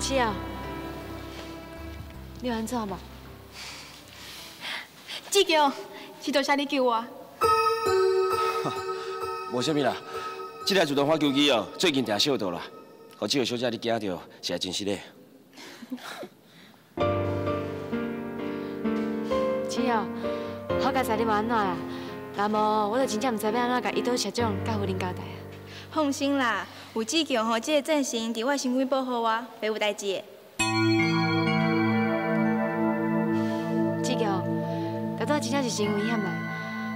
七啊，你有按怎无？志强，是多谢你救我。无啥物啦，这台自动发球机哦，最近定烧到啦，予这个小姐你惊著，实在真失礼。七哦，好佳哉你无按怎啦，若无我就真正毋知欲按怎共伊岛社长佮夫人交代啊。放心啦，有志强吼，这个战神伫我身边保护我，袂有代志的。志强，头拄真正是真危险啦，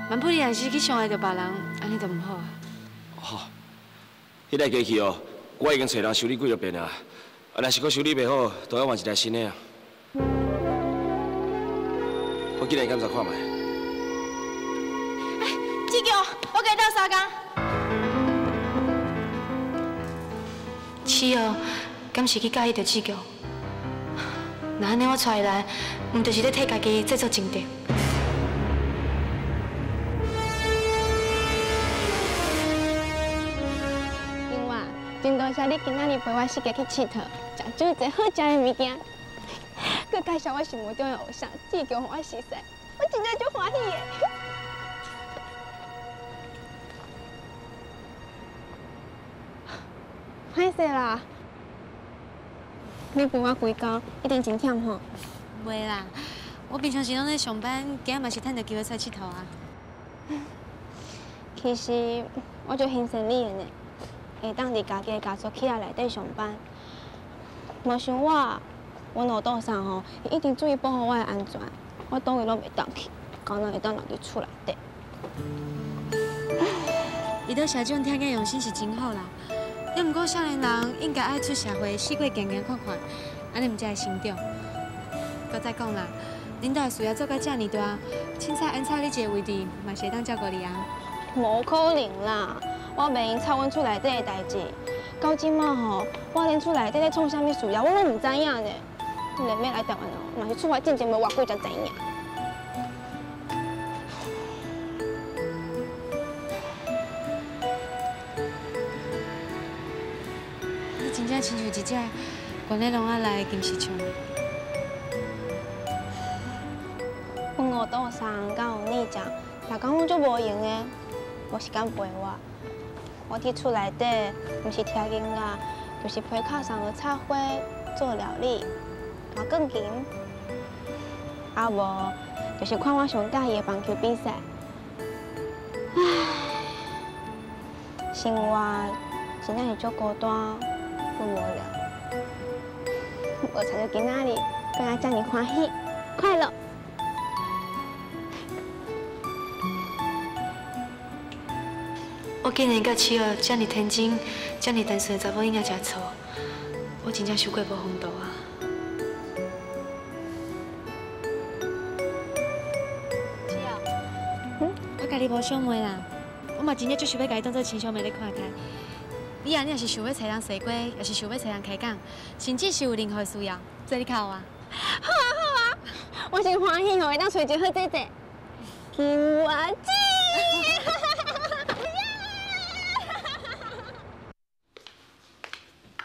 万不利若是去伤害著别人，按呢就毋好啊。吼，彼台机器哦，我已经揣人修理几落遍啊，啊，若是阁修理袂好，都要换一台新的啊。我进来检查看觅。哎，志强，我共你斗相共。是哦，敢是去佮意著志强？若按呢，我带伊来，毋就是咧替家己制造情敌？另外，真多谢你今仔日陪我四界去𨑨迌，食足济好食的物件，阁介绍我心目中的偶像志强予我熟似，我真正足欢喜的。歹势啦，你陪我规工，一定真忝吼。袂啦，我平常时拢咧上班，今仔嘛是趁著机会出来𨑨迌啊。其实我足欣赏你的呢，会当伫家己的家族企业内底上班。无像我，阮老父送吼，伊一直注意保护我的安全，我佗位拢袂当去，敢若会当留伫厝内底。伊岛社长疼囝用心是真好啦。也毋过少年人应该爱出社会，四界行行看看，按呢毋才会成长。阁再讲啦，恁兜的事业做甲遮尔大，凊彩安插你一个位置，嘛是会当照顾你啊。无可能啦，我袂用插阮厝内底的代志。到这马吼，我连厝内底咧创啥物事业，我拢毋知影呢。连欲来台湾哦，嘛是出发进前无偌久才知影。你真正亲像一只悬咧笼仔内的金丝雀。阮五倒送佮有你讲，逐工拢足无闲的，无时间陪我。我伫厝内底，毋是听音乐，就是陪卡桑学插花、做料理、弹钢琴，啊无就是看我上佮意的棒球比赛。唉，生活真正是足孤单。阁无聊，无亲像今仔日，阁会遮尔欢喜、快乐。我竟然佮七儿遮尔天真、遮尔单纯的查某囡仔食醋，我真正伤过无风度啊！七儿，我共你无相瞒啦，我嘛真正足想欲共你当做亲兄妹咧看待。你啊，你若是想欲揣人踅街，抑是想欲揣人开讲，甚至是有任何需要，做你靠我。好啊好啊，我真欢喜吼，会当揣一个好姐姐。金娃子。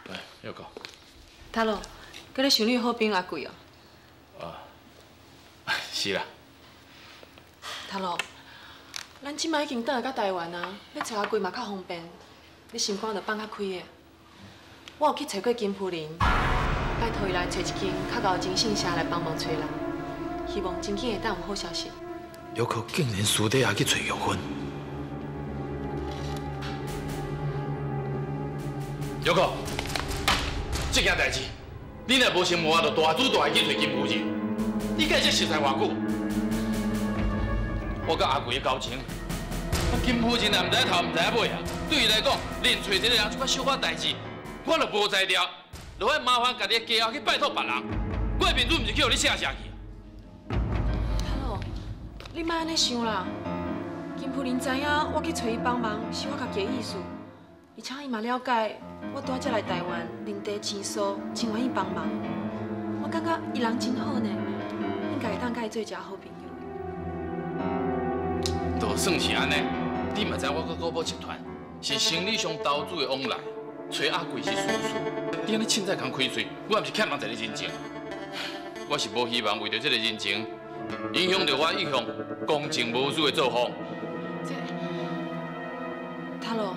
来，又讲。头路，阁咧想你好朋友阿贵哦。啊，是啦。头路，咱这摆已经转来到台湾啊，欲揣阿贵嘛较方便。你心肝就放较开的。我有去揣过金夫人，拜托伊来揣一间较𠢕的征信社来帮忙揣人，希望真紧会当有好消息。有可竟然私底下去揣玉芬。玉可，这件代志，你若无先无，我就大主大意去揣金夫人。你计这熟似偌久？我佮阿贵的交情，金夫人也毋知头，毋知影尾啊。对伊来讲，连揣一个人这款小可代志，我就无才调，就爱麻烦家己的家后去拜托别人。我的面子毋是去予你写写去。头路，你莫按呢想啦。金夫人知影我去揣伊帮忙，是我家己的意思，而且伊嘛了解我拄才来台湾，认地生疏，真愿意帮忙。我感觉伊人真好呢，应该会当佮伊做一个好朋友。就算是按呢，你嘛知我佮国宝集团是生理上投资的往来，揣阿贵是事实，你按呢凊彩共开喙，我毋是欠人一个人情。我是无希望为著这个人情，影响著我一向公正无私的作风。这，塔罗，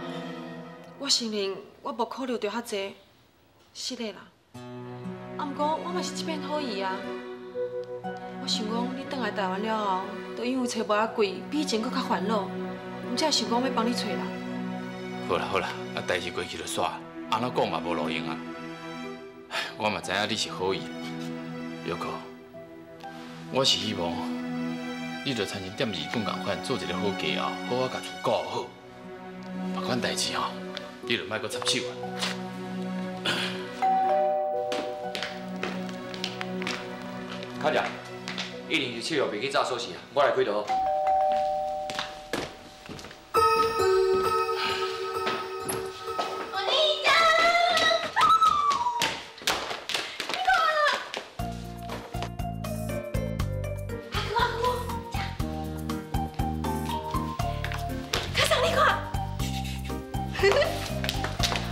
我承认我无考虑著较济，是的啦。啊，毋过我嘛是这片好意啊。我想讲，你转来台湾了后，都因为揣无仔贵，比以前阁较烦恼，毋才会想讲欲帮你揣人。好啦好啦，啊，代志过去就煞，按怎讲嘛无路用啊。我嘛知影你是好意，玉可，我是希望你就亲像踮日本仝款，做一个好家后，好好共厝顾好。别款代志吼，你就莫阁插手啊。卡姐，一定是七号袂记炸锁匙啊，我来开就好。我兄长，你看，阿哥阿哥，卡桑你看，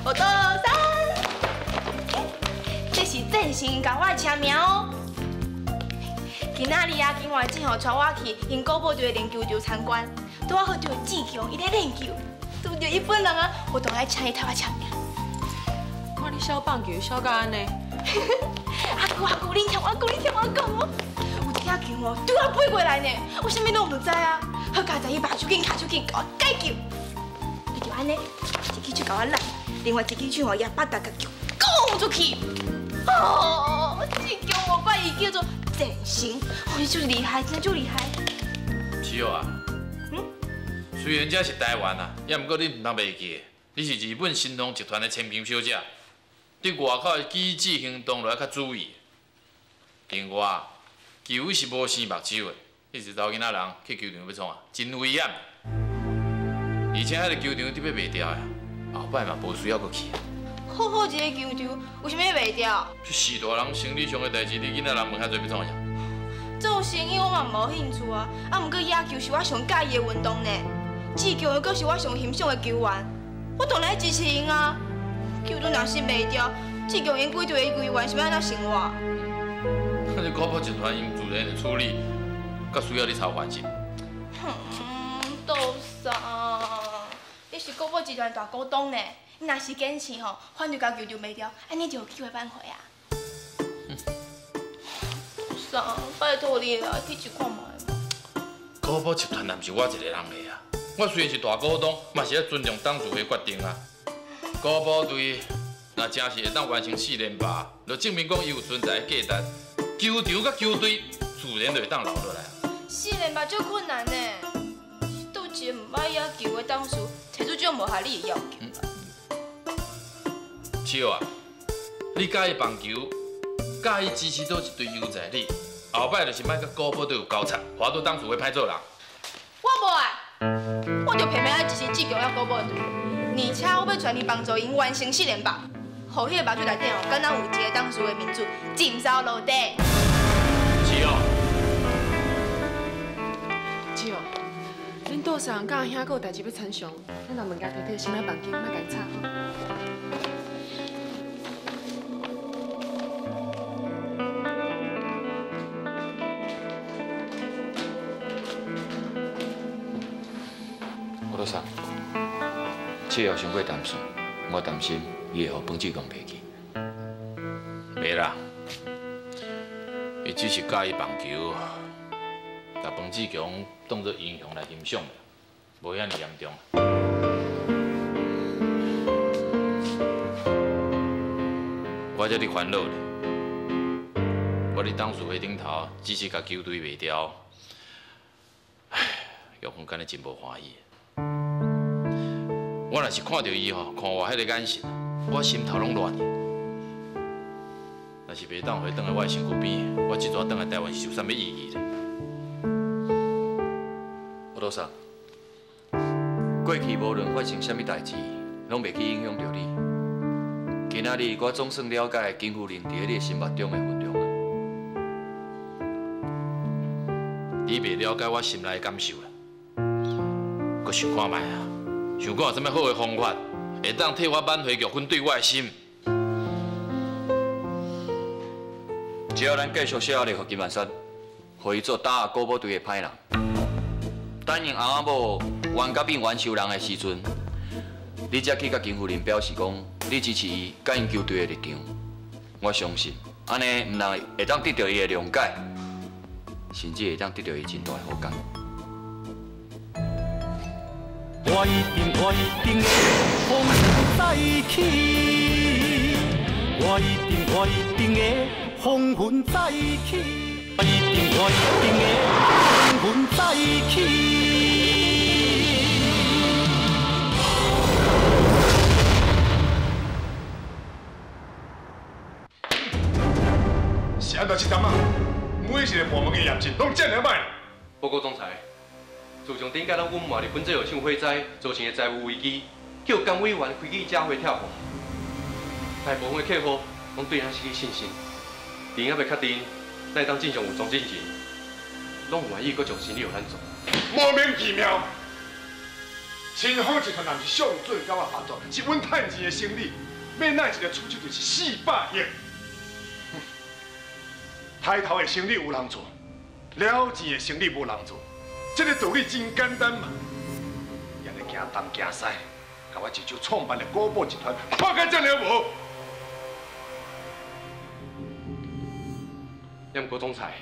我倒三，这是郑成共我的签名哦。今仔日啊，金华志吼带我去𪜶国宝队的练球场参观，拄仔好拄著志强伊咧练球，拄著伊本人啊，我当然请伊替我签名。看你痟棒球痟甲按呢？阿姑阿姑，你听我讲，你听我讲哦，有一只球哦，对我飞过来呢，我啥物拢毋知啊，好佳哉伊目睭紧、跤手紧，共我解救。伊就按呢，一支手共我揽，另外一支手吼也巴达共球讲出去。哦，志强无怪伊叫做战神，哦，伊足厉害，真足厉害。是哦啊，虽然这是台湾啊，也毋过你毋通袂记，你是日本神龙集团的千金小姐，对外口的举止行动就爱较注意。另外，球是无生目睭的，你一个查某囡仔人去球场欲创啊，真危险。而且彼个球场伫欲卖掉的，后摆嘛无需要阁去。好好一个球场，为啥物欲卖掉？这是大人生理上的代志，你囡仔人问遐济欲创啥？做生意我嘛无兴趣啊，啊，毋过野球是我上佮意的运动呢，志强又阁是我上欣赏的球员，我当然支持𪜶啊。球场若是卖掉，志强𪜶几队的球员是欲按怎生活？那这国宝集团𪜶自然会处理，阁需要你操烦心？哼，杜桑，你是国宝集团大股东呢，你若是坚持吼，反对共球场卖掉，按呢就有机会挽回啊。杜桑，拜托你啦，去试看觅嘛。国宝集团也毋是我一个人的啊，我虽然是大股东，嘛是爱尊重董事会决定啊。国宝队若真是会当完成四连霸，就证明讲伊有存在的价值。球场佮球队自然就会当留落来。四连霸足困难呢，拄一个毋捌野球的董事提出这种无合理的要求。是啊，你佮意棒球，佮意支持佗一队优在你，后摆就是莫佮国宝队有交叉，划到董事会歹做人。我无爱，我就偏偏爱支持志强佮国宝队，而且我欲全力帮助𪜶完成四连霸，予彼个目睭内底哦，敢若有一个董事的面子尽收落地。是哦。是哦，恁杜桑佮阿兄阁有代志欲参详，咱若物件提提，先来房间，莫共𪜶吵吼。我杜桑，七号伤过担心，我担心伊会予彭志强卖去。袂啦，伊只是佮意棒球，共彭志强当作英雄来欣赏，无遐尔严重。我才伫烦恼咧，我伫董事会顶头只是共球队卖掉，唉，玉芬敢若真无欢喜。我若是看著伊吼，看我彼个眼神，我心头拢乱去。若是袂当回转来我的身躯边，我这逝转来台湾是有啥物意义咧？吴老师，过去无论发生啥物代志，拢袂去影响著你。今仔日我总算了解金夫人伫咧你的心目中的分量啊。你袂了解我心内的感受啦，阁想看觅啊！想看有啥物好的方法，会当替我挽回玉芬对我的心。只要咱继续写压力予金万山，予伊做打压国宝队的歹人。等𪜶翁仔某冤甲变冤仇人的时阵，你才去佮金夫人表示讲，你支持伊佮𪜶球队的立场。我相信，按呢毋但会当得到伊的谅解，甚至会当得到伊真大的好感。我一定我一定会风云再起，我一定我一定会风云再起，我一定我一定会风云再起。是按怎这阵啊？每一个部门的业绩拢这尔歹。报告总裁，自从顶届咱阮嘛日本制药厂火灾造成的财务危机，叫甘委员开记者会跳舞，大部分的客户拢对咱失去信心，伫犹未确定咱会当正常运作进前，拢毋愿意阁将生意予咱做。莫名其妙，新丰集团若毋是上准佮我合作，是阮趁钱的生意，欲哪一个出手就是400亿。抬头的生意有人做，了钱的生意无人做，这个道理真简单嘛。伊按呢惊东惊西，共我一手创办的国宝集团看甲这尔无。也毋过总裁，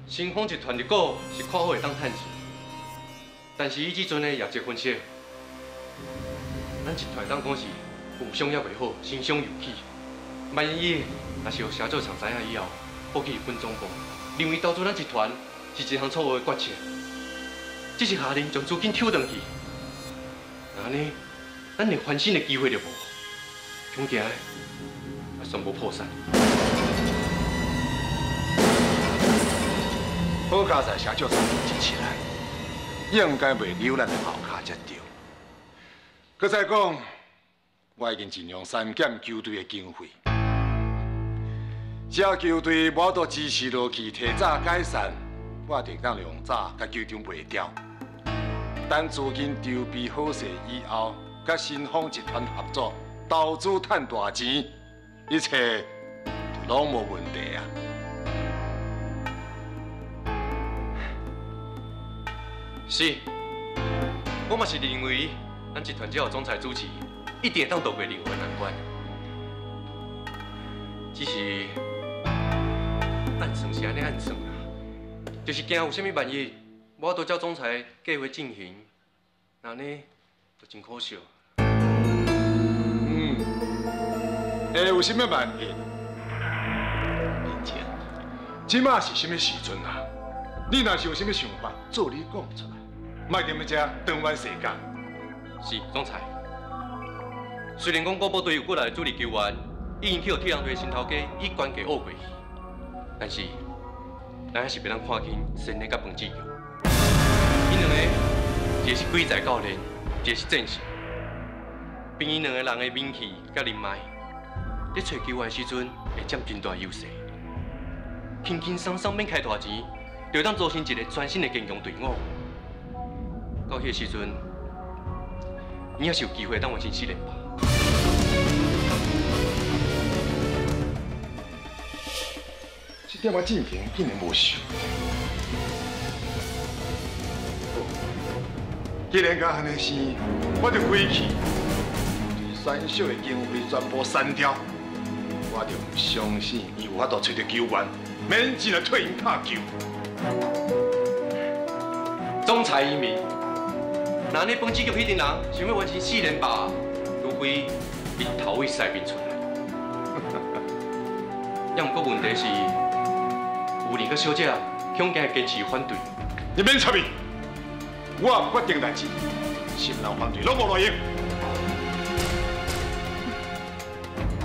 新丰集团入股是看好会当趁钱，但是以这阵的业绩分析，咱集团当讲是有伤也袂好，身伤又起。万一若是予社做厂知影以后，报去日本总部，认为投资咱集团是一项错误的决策，只是下令将资金抽转去，那按呢，咱连翻身的机会都无，恐惊也宣布破产。好佳哉，社长支持咱，应该袂留咱的后跤才对。阁再讲，我已经尽量删减球队的经费。只要球队无法度支持落去，提早解散，我就当量早共球场卖掉。等资金筹备好势以后，佮新丰集团合作，投资趁大钱，一切就拢无问题啊！是，我嘛是认为，咱集团只要总裁主持，一定会当渡过任何难关。只是暗算是按呢暗算啦，就是惊有啥物万一，无法度照总裁计划进行，那按呢就真可惜。嗯，会有啥物万一？林静，这马是啥物时阵啊？你若是有啥物想法，做你讲出来，莫踮咧遮长冤世界。是总裁，虽然讲国宝队有过来的主力球员已经去予铁人队的新头家以悬价挖过去，但是咱还是袂当看轻申磊佮彭志强。𪜶两个，一个是鬼才教练，一个是战士。凭𪜶两个人的名气佮人脉，伫揣球员的时阵会占真大优势，轻轻松松免开大钱，就当组成一个全新的坚强队伍。到彼个时阵，你也是有机会当完成4连霸。这点我进前竟然无想。既然敢按呢生，我就开去，选秀的经费全部删掉，我就毋相信伊有法度揣著球员，免钱来替𪜶拍球。总裁英明，若按呢彭志强彼阵人想欲完成4连霸，除非伊头位西面出来。也毋过问题是，有两个小姐恐惊会坚持反对。你免插伊，我决定代志，什么人反对拢无路用。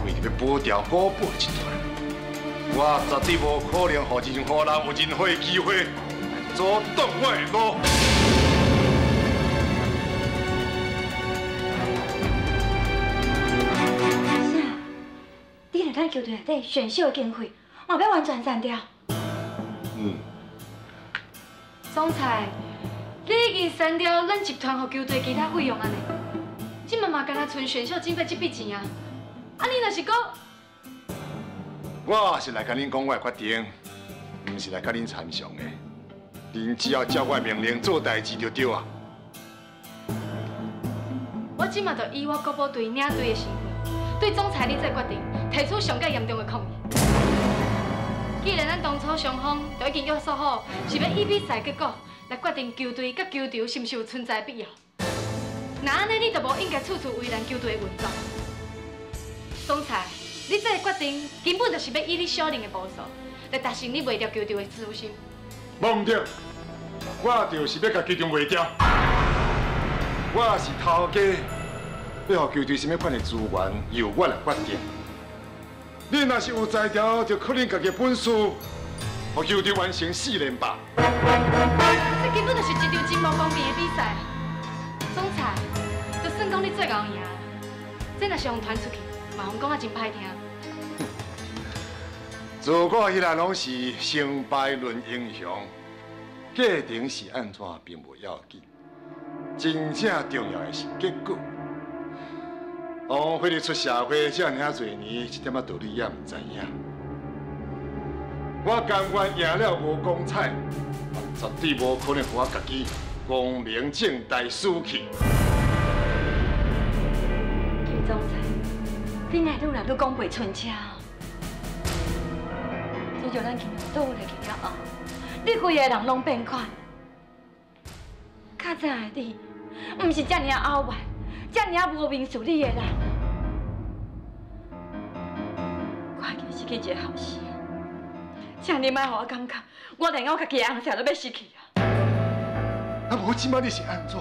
为著欲保牢国宝集团，我绝对无可能予任何人有任何的机会来阻挡我的路。啥？你连咱球队内底选秀的经费，嘛欲完全删掉？嗯。总裁，你已经删掉咱集团予球队其他费用啊呢？这马嘛干焦賰选秀经费这笔钱啊！啊，你若是阁，我是來共恁講我的決定，毋是來佮恁參詳的。恁只要照我的命令做代誌就對啊。我這馬就以我國寶隊領隊的身份，對總裁你這個決定提出上蓋嚴重的抗議。既然咱當初雙方就已經約束好，是欲以比賽結果來決定球隊佮球場是毋是有存在的必要，那按呢你就無應該處處為難球隊的運作。總裁，你這個決定根本就是欲以你小人的步數來達成你賣掉球場的私心。無毋對，我就是欲共球場賣掉。我是頭家，欲予球隊啥物款的資源由我來決定。你若是有才調，就靠恁家己本事，予球隊完成4連敗。這根本就是一場真無公平的比賽。總裁，就算講你最後贏，這若是予傳出去，嘛予講啊真歹聽。自古以來攏是成敗論英雄，過程是按怎並無要緊，真正重要的是結果。王辉你出社會這爾仔濟年，這點仔道理也毋知影。我甘願贏了無光彩，絕對無可能予我家己光明正大輸去。金總裁，你哪會愈來愈講袂順車？自從咱金融倒落去了後，你規个人攏變款。較早的你，毋是遮爾仔傲慢，遮爾仔無明事理的人。我已經失去一個後生，請你莫予我感覺，我連我家己的翁婿都欲失去啊！啊，無這擺你是按怎？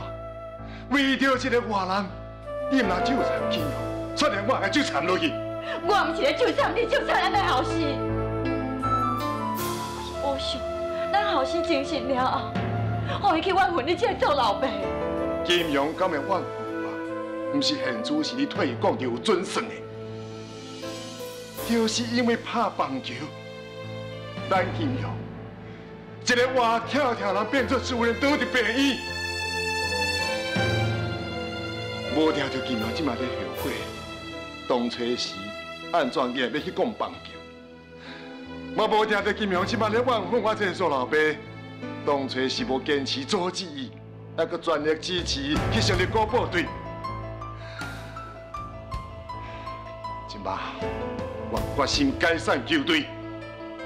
為著一個外人，你毋通糾纏金融，煞連我也糾纏落去。我毋是咧糾纏你，糾纏咱的後生。我想，咱後生精神了後，予伊去怨恨你這個做老爸。金融敢會怨恨我？毋是現主時你替伊講就有準算的，就是因為拍棒球，咱金融一個活跳跳人變做主任，倒佇病院，無聽著金融這馬咧後悔，當初時按怎硬欲去講棒球，嘛無聽著金融這馬咧怨恨我這個做老爸，當初時無堅持阻止伊，猶閣全力支持伊去成立國寶隊。這馬我決心解散球隊，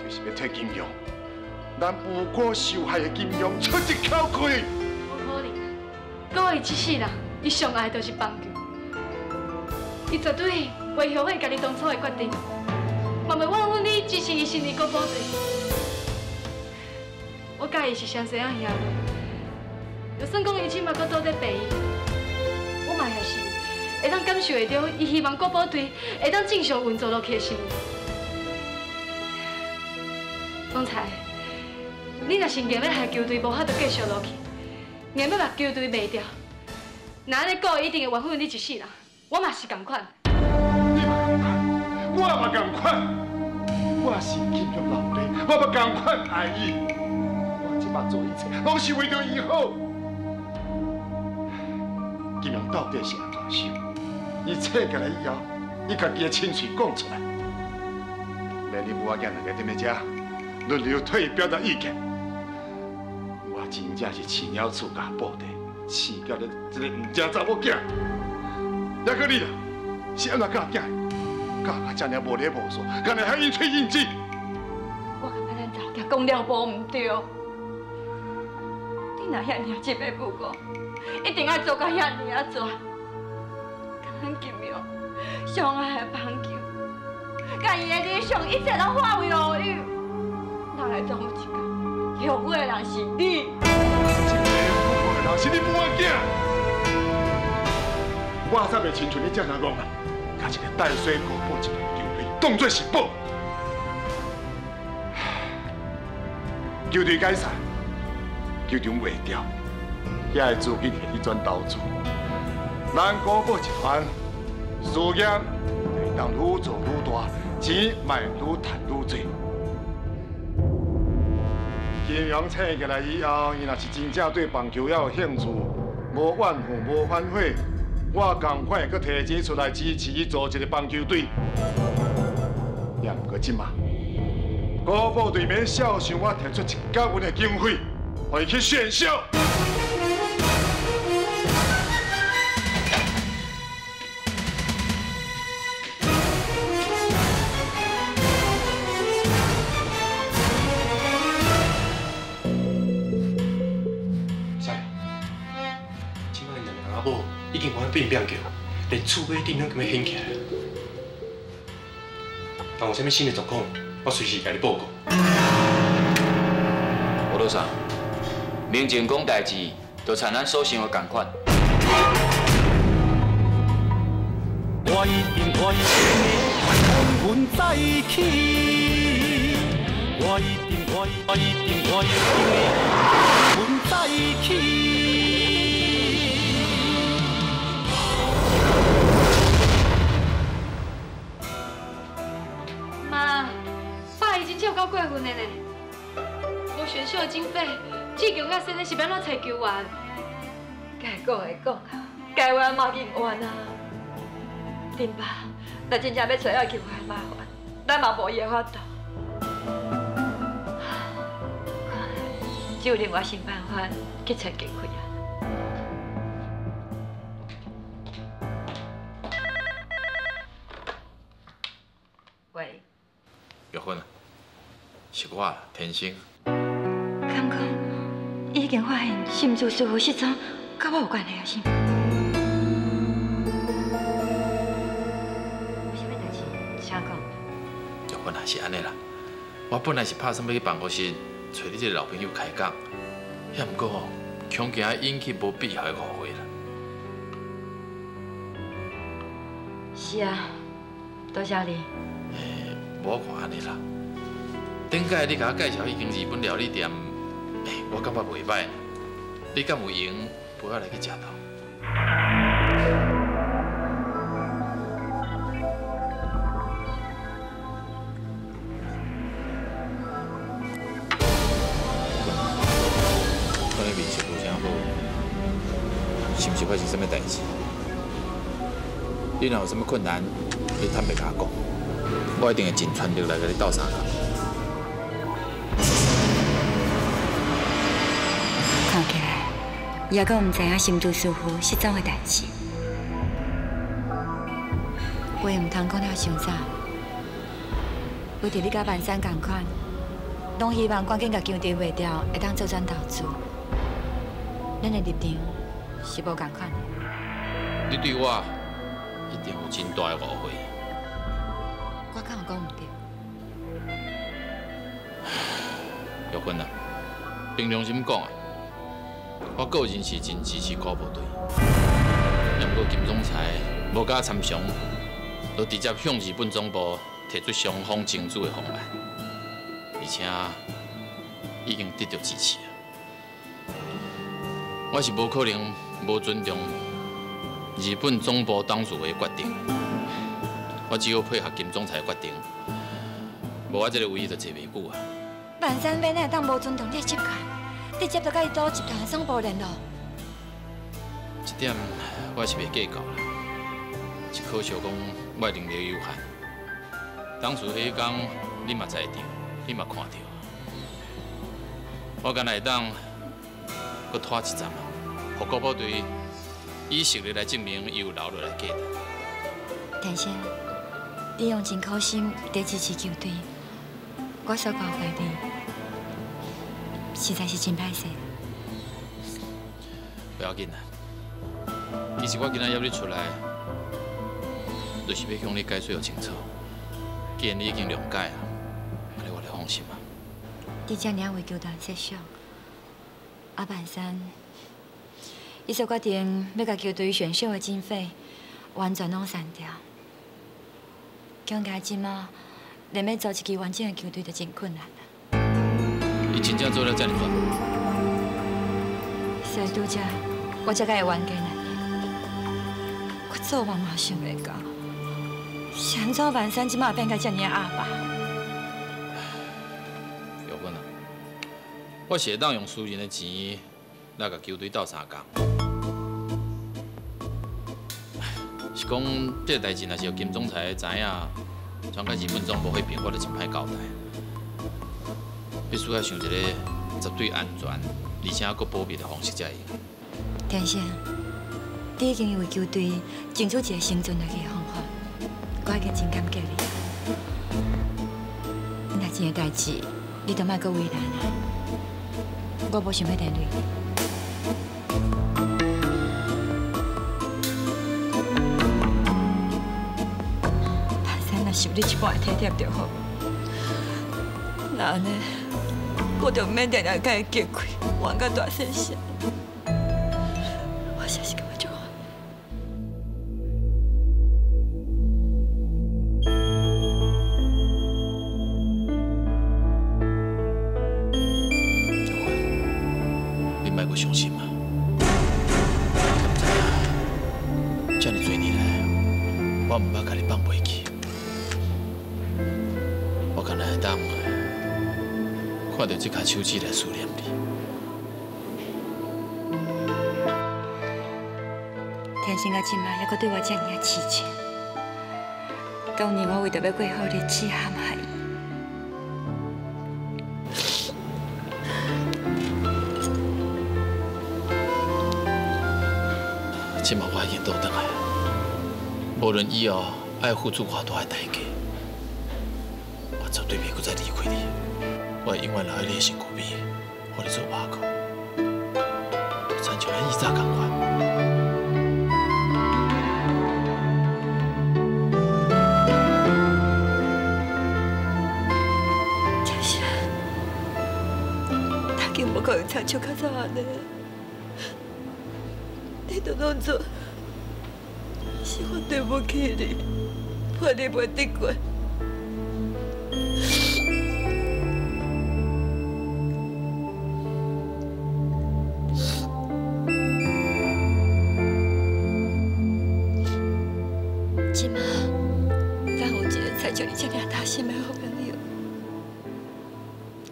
就是欲替金融，咱無辜受害的金融出一口氣。無可能，閣伊這世人，伊上愛的就是棒球，伊絕對袂後悔家己當初的決定，嘛袂怨恨你支持伊成立國寶隊。我佮伊是相生仔兄妹，就算講伊這馬閣倒佇病院，我嘛還是會當感受會著，伊希望國寶隊會當正常運作落去的心。總裁，你若是硬欲害球隊無法度繼續落去，硬欲共球隊賣掉，那按呢顧一定會怨恨你一世人，我嘛是仝款。你嘛仝款，我嘛仝款，我是金玉老爸，我嘛仝款愛伊。我這擺做一切，攏是為著伊好。金庸到底是按怎想？伊醒過來以後，伊家己的親喙講出來，連恁母仔囝兩個踮咧遮輪流替伊表達意見。我真正是飼鳥厝共布袋，飼甲咧這个毋正查某囝。抑閣你啦，是按怎教囝？教甲遮爾無禮無數，敢會遐應喙應舌？我感覺咱查某囝講了無毋對，你若遐爾執迷不悟，一定愛做到遐爾仔絕。咱金庸上愛的棒球，共伊的理想一切攏化為烏有。哪來總有一天，後悔的人是你。這个後悔的人是你母仔囝。我才袂親像你遮爾戇啊，共一個帶水國寶一個球隊當作是寶。球隊解散，球場賣掉，遐个資金會去轉投資。咱國寶集團事業會當愈做愈大，錢嘛會愈趁愈濟。金庸醒起來以後，伊若是真正對棒球猶有興趣，無怨恨，無反悔，我仝款會閣提錢出來支持伊組一個棒球隊。也毋過這馬，国宝队免肖想我提出一角银的经费，予伊去选秀。啥？这摆两个翁仔某已经玩变变叫，连厝尾顶拢咁要掀起来。若有啥物新的状况，我随时共你报告。吴老师，明前讲代志，就亲咱所想的仝款。我一定会风云再起，我一定会，我一定会风云再起。妈，爸伊真正有够过分的呢！无选秀的经费，志强甲先生是欲按怎揣球员？该讲的讲啊，该冤嘛紧冤啊。恁爸若真正欲揣到球员麻烦，咱嘛无伊的法度。只有另外想办法去揣经费啊。喂。玉芬啊，是我天生。敢讲，已经发现心珠师傅失踪，佮我有关系啊？是？有啥物代志？请讲。玉芬啊，是按呢啦，我本来是拍算欲去办公室揣你这个老朋友开讲，遐毋过吼，恐惊引起无必要的误会啦。是啊，多谢你。无我看按呢啦，顶摆你共我介绍彼间日本料理店，我感觉袂䆀。你敢有闲陪我来去食头？看你面色无啥好，是毋是发生啥物代志？你若有啥物困难，你坦白共我讲。我一定会尽全力来共你斗相共。看起来，伊犹阁毋知影心珠师傅失踪的代志。话毋通讲了伤早，为着你佮万山仝款，拢希望赶紧共球队卖掉，会当做转投资。咱的立场是无仝款的。你对我一定有真大的误会。我敢有讲毋对？玉芬啊，凭良心讲啊，我个人是真支持国宝队，也毋过金总裁无佮我参详，就直接向日本总部提出双方争取的方案，而且已经得到支持啊。我是无可能无尊重日本总部董事会的决定。我只好配合金总裁的决定，无我这个位就坐袂久啊。万山欲哪会当无尊重你的职权，直接就佮伊组集团总部联络？这点我是袂计较啦，只可惜讲我能力有限。当初彼工你嘛在场，你嘛看著，我敢若会当阁拖一阵啊，予国宝队以实力来证明伊有留落来价值。田生。你用真苦心伫支持球队，我所误会你，实在是真歹势。不要紧啦，其实我今仔约你出来，就是欲向你解释予清楚。既然你已经谅解啊，按呢我就放心啊。你遮尔仔为球团设想，啊万山，伊所决定欲共球队选秀的经费，完全拢删掉。恐惊这马，连欲组一支完整的球队都真困难啦。伊真正做了遮尔绝？所以拄才我才共伊冤家难免。我做梦嘛想袂到，是按怎万山这马变甲遮尔仔鸭霸？玉芬啊，我是会当用私人的钱来共球队斗相共。是讲这个代志，若是予金总裁知影，传到日本总部彼边，我就真歹交代。必須愛想一个絕對安全，而且閣保密的方式才會用。天生，你已經為球隊爭取一個生存落去的方法，我已經真感激你。若錢的代誌，你都莫閣為難啊！我無想欲連累你。潘生若受你一半的體貼就好，若按呢，我就毋免定定共伊激氣，怨甲大細聲。我實是感覺足好。你莫閣傷心啊！你敢知影？遮爾濟年來，我毋捌共你放袂記。我敢若會當看著這跤手指來思念你。天生到這擺，猶閣對我遮爾仔痴情。當年我為著欲過好日子，陷害伊。這擺我已經倒轉來，無論以後愛付出偌大的代價，我絕對袂閣再離開你。我會永遠留佇你的身軀邊，予你做倚靠，就親像咱以早仝款。天生，他已經無可能親像較早按呢，你都當作是我對不起你，我你袂得過。這馬，咱有一個親像你這爾貼心的好朋友，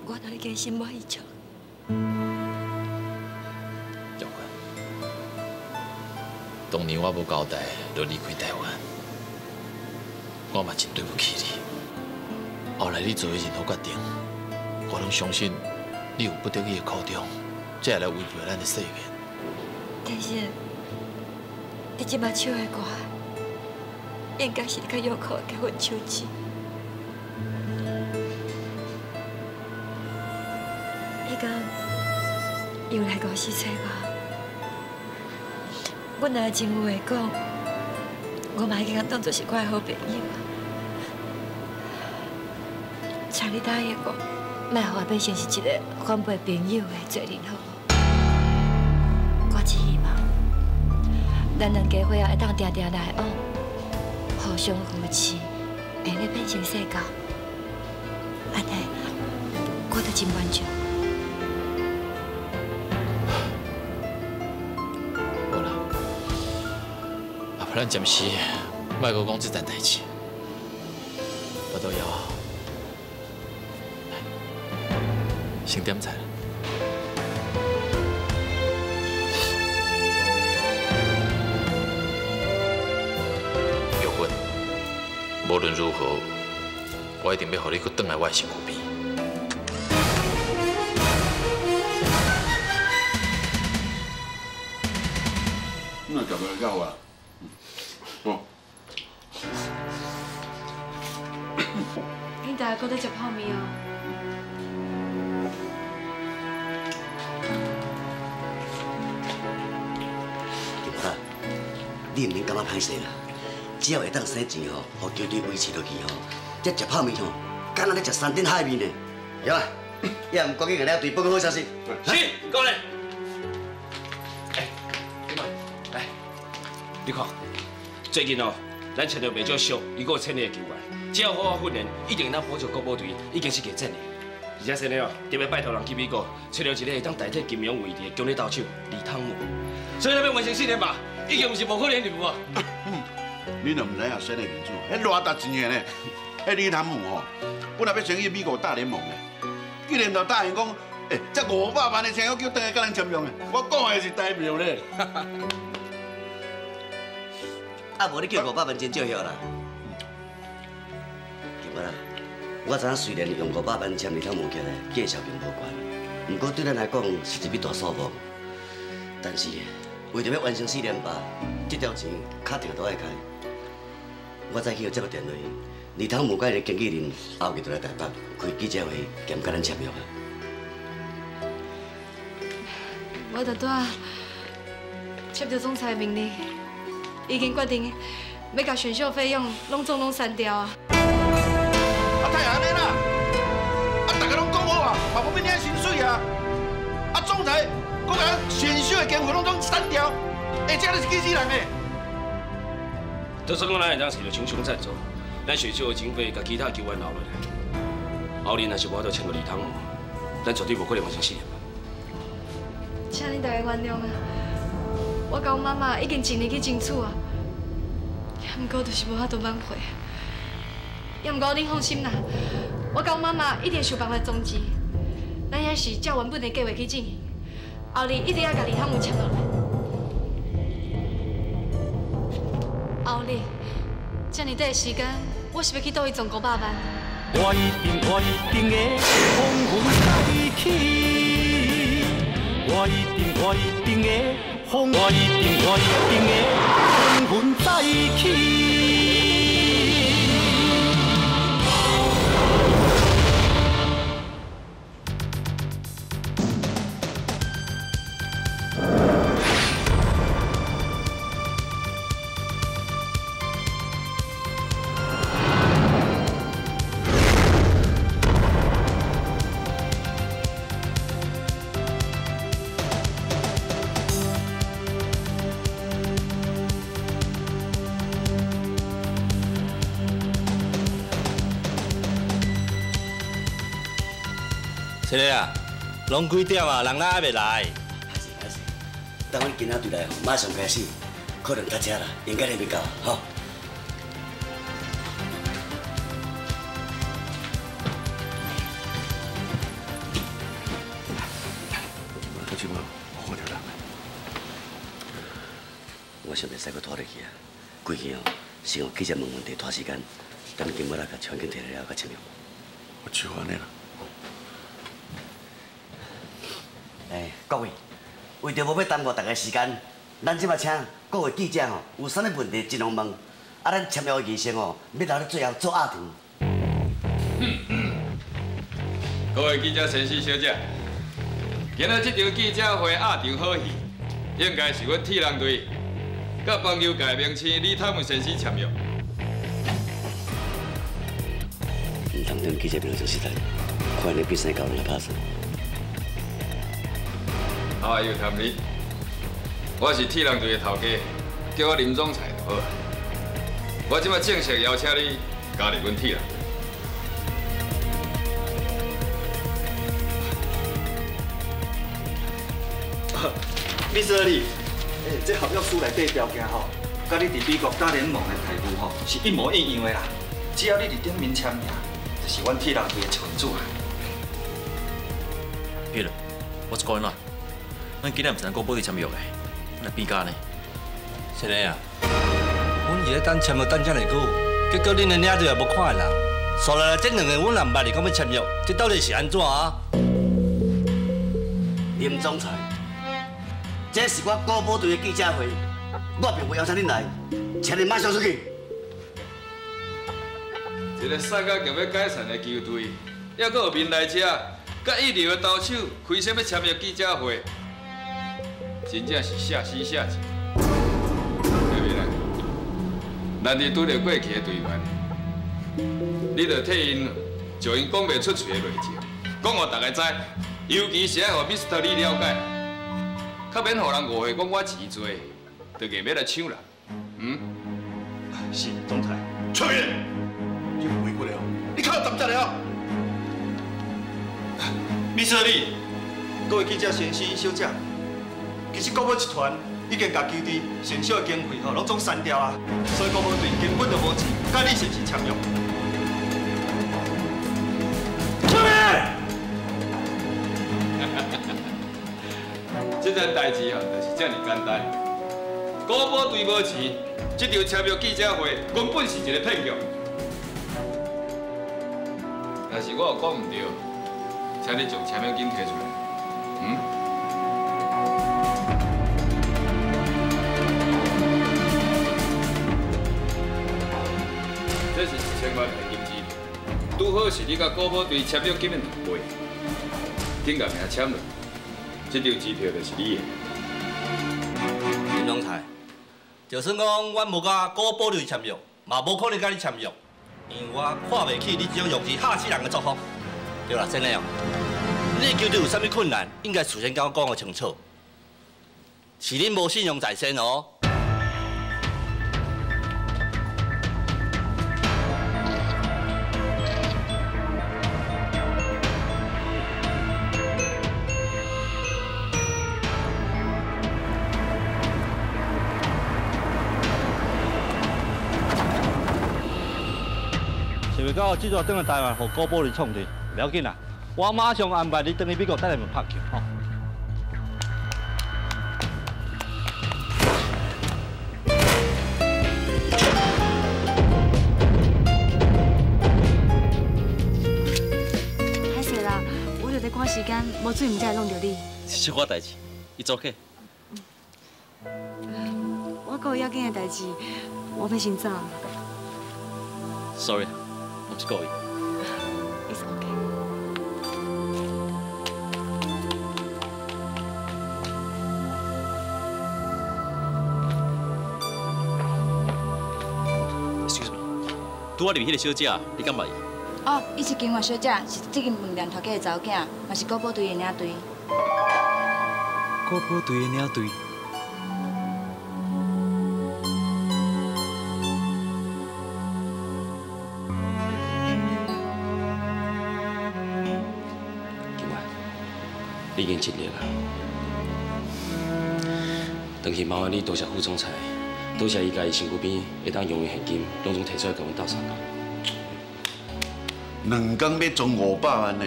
我都已經心滿意足。玉芬，當年我無交代就離開台灣，我嘛真對不起你。後來你做的任何決定，我攏相信你有不得已的苦衷，才會來違背咱的誓言。但是，你這馬手的歌，應該是你佮玉可結婚手指。彼工又來公司找我，阮若真有話講，我嘛已經當作是我的好朋友。請你答應我，莫予我變成是一個反背朋友的罪人，好無？我只希望咱兩家伙仔會當定定來往，互相扶持，會咧變成世交，按呢我就真滿足。無啦，啊，咱暫時莫閣講這層代誌，巴肚枵啊，先點菜。玉芬，無論如何，我一定欲予你閣轉來我的身軀邊。那食袂較好啊？哦。恁大家閣咧食泡麵哦？金啊，你毋免感覺歹勢啦，只要會當省錢吼，予球隊維持落去吼，這食泡麵吼，敢若咧食山珍海味呢。有啊，也毋趕緊共了隊報告好消息。是，教練。哎，來，你看，最近哦，咱請著袂少俗，伊閣有潛力的球員，只要好好訓練，一定會當輔助國寶隊，已經是個戰力。而且現在哦，特別拜託人去美國，揣著一個會當代替金庸位置的強力投手李湯姆。所以咱欲完成訓練吧，已經毋是無可能的任務啊！你若毋知影新的名字，彼偌值錢的呢？彼李湯姆吼，本來欲先去美國大聯盟的，竟然就答應講，欸，這500萬的錢，我叫轉來佮咱簽約的。我講的是台票咧。啊，無你叫500萬真少許啦。金啊，我知影雖然用500萬簽李頭毛起來，價錢並無懸，毋過對咱來講是一筆大數目。但是為著欲完成四連霸，這條錢敲定都愛開。我早起有接到電話，李頭毛佮伊的經紀人後日就來台北開記者會，兼佮咱簽約啊。我拄仔接到總裁的命令，已經決定欲共選秀費用攏總攏刪掉啊！啊，太按呢啦！啊，大家攏講好啊，嘛無欲領薪水啊！啊，總裁閣共選秀的經費攏總刪掉，欸，這是氣死人的！就算講咱會當揣著廠商贊助，咱選秀的經費共其他球員留落來，後日若是無法度簽到李湯，咱絕對無可能完成四連霸。請恁大家原諒啊！我佮阮媽媽已經盡力去爭取啊，也毋過就是無法度挽回。也毋過恁放心啦，我佮阮媽媽一定想辦法阻止。咱遐是照原本的計劃去進行，後日一定愛共李湯姆簽落來。後日這爾短的時間，我是欲去佗位賺500萬？我一定我一定會風雲再起。我一定我一定會風，我一定我一定會風雲再起。是啊，拢几点啊？人哪还袂来？歹势歹势，等阮今仔队来吼，马上开始，可能塞车啦，應該會袂到，吼。我這擺有看著人。我想袂使閣拖落去啊，規氣哦，先予記者問問題拖時間，等金母仔共簽件提來了，才簽約。我就按呢啦。哎，各位，為著無欲耽誤大家時間，咱這擺請各位記者吼，有啥物問題盡量問，啊，咱簽約的儀式吼，欲留咧最後做壓場。各位記者先生小姐，今仔這場記者會壓場好戲，應該是阮鐵人隊佮棒球界明星李湯姆先生簽約。毋通等記者朋友做實在，看你比賽教練來拍算。哎呦，譚你，我是鐵人隊的頭家，叫我林總裁就好。我這擺正式邀請你加入阮鐵人隊。Mr. 李，這合約書內底條件吼，佮你佇美國大聯盟的待遇吼是一模一樣的啦。只要你佇頂面簽名，就是阮鐵人隊的一份子啊。對了，我一個人。咱今仔毋是咱國寶隊簽約的，咱來變價呢？是的啊，阮是咧等簽約等遮爾久，結果恁的領隊也無看的人，煞來這兩個阮也毋捌你講欲簽約，這到底是按怎啊？林總裁，這是我國寶隊的記者會，我並無邀請恁來，請恁馬上出去。一個散甲強欲解散的球隊，猶閣有面來這，佮一流的投手開啥物簽約記者會？真正是下死下贱，對不對？咱伫拄著過去的隊員，你著替𪜶将𪜶講袂出喙的內情，講予大家知，尤其是愛予 Mr. 李了解，較免予人誤會講我錢濟，就硬欲來搶人。嗯？是總裁。出面，這違規了，你靠站這了。Mr. 李，各位記者先生、小姐。其實國寶集團已經共球隊選秀的經費吼攏總刪掉啊，所以國寶隊根本就無錢，佮你是毋是簽約？出面！這件代誌吼，就是這爾簡單。國寶隊無錢，這場簽約記者會根本是一個騙局。若是我有讲毋对，请你将签约金提出来。嗯？这是1000万现金支票，拄好是你佮国宝队签约金的2倍。紧共名签落，这张支票就是你的。林总裁，就算讲阮无佮国宝队签约，嘛无可能佮你签约，因为我看袂起你这种弱智吓死人的作风。对啦，真的哦，你的球队有啥物困难，应该事先佮我讲个清楚。是恁无信用在先哦。想袂到这次转来台湾，予高宝利创的，不要紧啦，我马上安排你转去美国等下面拍球吼。歹势啦，我著咧赶时间，无注意，才会弄著你。是小可代志，It's OK。我阁有要紧的代志，我欲先走。Sorry。我是故意。It's okay. Excuse me，拄仔入去彼个小姐，你敢捌伊？哦，伊是金华小姐，是这间饭店头家的查某囝，嘛是国宝队的领队。国宝队的领队。你已经尽力啦，转去麻烦你多谢副总裁，多谢伊共伊身躯边会当用的现金，拢总提出来共阮斗相共。2工欲装500万呢，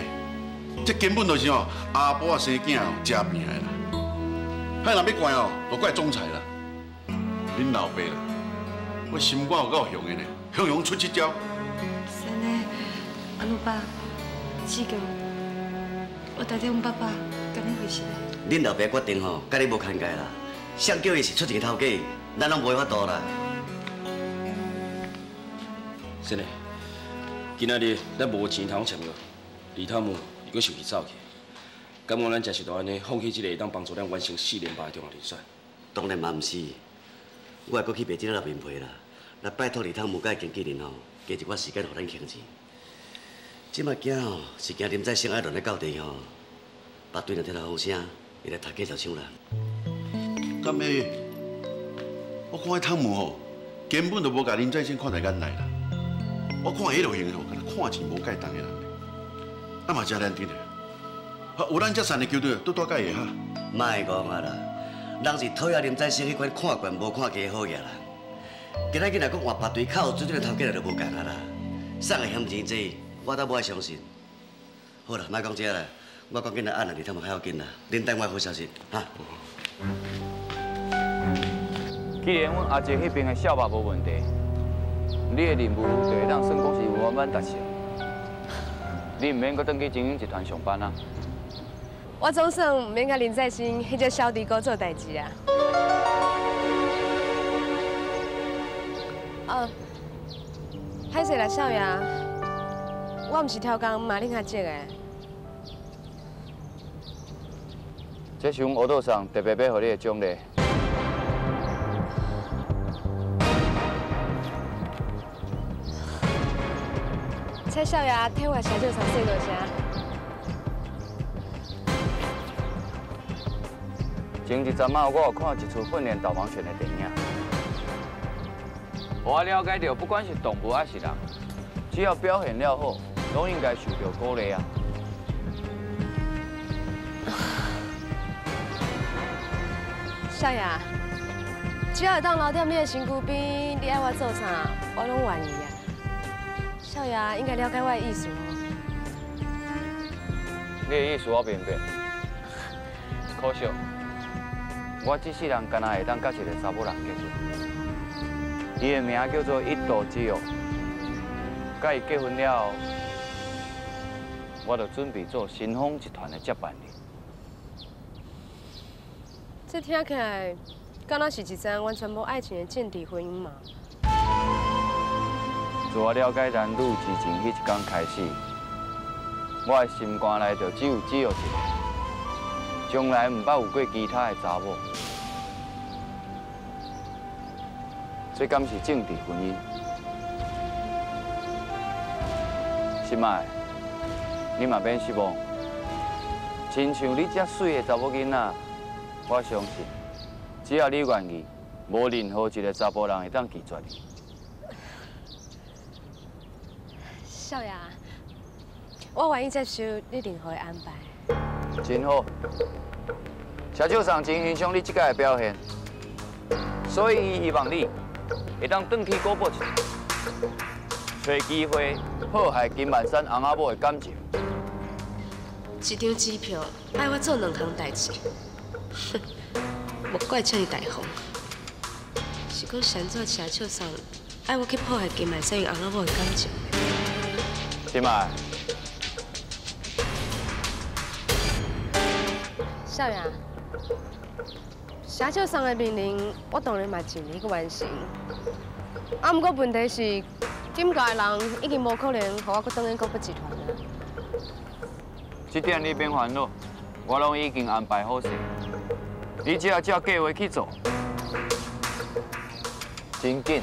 这根本就是哦阿婆仔生囝哦食命的啦。彼人欲怪哦，就怪总裁啦。恁老爸啦，我心肝有够雄的呢，雄雄出这招。真的，阿鲁爸，志强，我代替阮爸爸。恁老爸决定吼，佮你无牵界啦。谁叫伊是出一个头家，咱拢无法度啦。真的，今仔日咱无钱通签约，李探姆伊阁生气走去。敢讲咱真是就按呢放弃这个会当帮助咱完成4连败的重要人选？当然嘛毋是，我会阁去卖这落面皮啦。来拜托李探姆佮经纪人吼，加一寡时间予咱倾钱。这摆惊吼，是惊林再生爱乱咧到底吼。别队若听到风声，会来头家就抢人。敢会？我看彼汤姆吼，根本就无共林再生看在眼内啦。我看彼落型吼，敢若看钱无介重的人。啊嘛真难听的，有咱这善的球队，都带佮伊哈。莫讲啊啦，人是讨厌林再生彼款看悬无看低的好野人。今仔日若阁换别队较有水准的头家来就无仝啊啦。送的嫌钱济，我倒无爱相信。好啦，莫讲这啦。我赶紧来按啦，你他们较要紧啦。恁等我好消息，哈。既然阮阿姐彼边的小肉无问题，你的任务就会当算讲是圆满达成。你毋免阁转去精英集团上班啊。我总算毋免佮林再兴彼只小猪哥做代志啊。哦，歹势啦，少爷，我毋是超工骂恁较急的。这是阮乌道上特别欲予你的奖励。请少爷替我写少上说多谢。前一阵仔，我有看一出训练导盲犬的电影，我了解到，不管是动物还是人，只要表现了好，拢应该受到鼓励啊。少爷，只要会当留踮你的身躯边，你爱我做啥，我拢愿意啊。少爷应该了解我的意思哦。你的意思我明白，可惜我这世人干焦会当佮一个查某人结婚，伊的名叫做伊藤之佑。佮伊结婚了后，我就准备做新丰集团的接班人。这听起来，敢若是一桩完全无爱情的政治婚姻嘛？自我了解男女之情彼一天开始，我的心肝内就只有一个，从来毋捌有过其他的查某。这敢是政治婚姻？心爱，你嘛免失望。亲像你这媠的查某囡仔，我相信，只要你愿意，无任何一个查埔人会当拒绝你。少爷，我愿意接受你任何的安排。真好，谢少桑真欣赏你这届的表现，所以伊希望你会当转去古堡一趟，找机会破坏金万山翁仔某的感情。一张机票爱我做两项代志，哼，莫怪这么大方。是讲是按怎谢笑送爱我去破坏金万山𪜶翁仔某的感情？心爱，少爷，谢笑送的命令，我当然嘛尽力去完成。啊，毋过问题是，金家的人已经无可能予我阁转去国宝集团啊。这点你免烦恼，我拢已经安排好势，你只要照计划去做，真紧，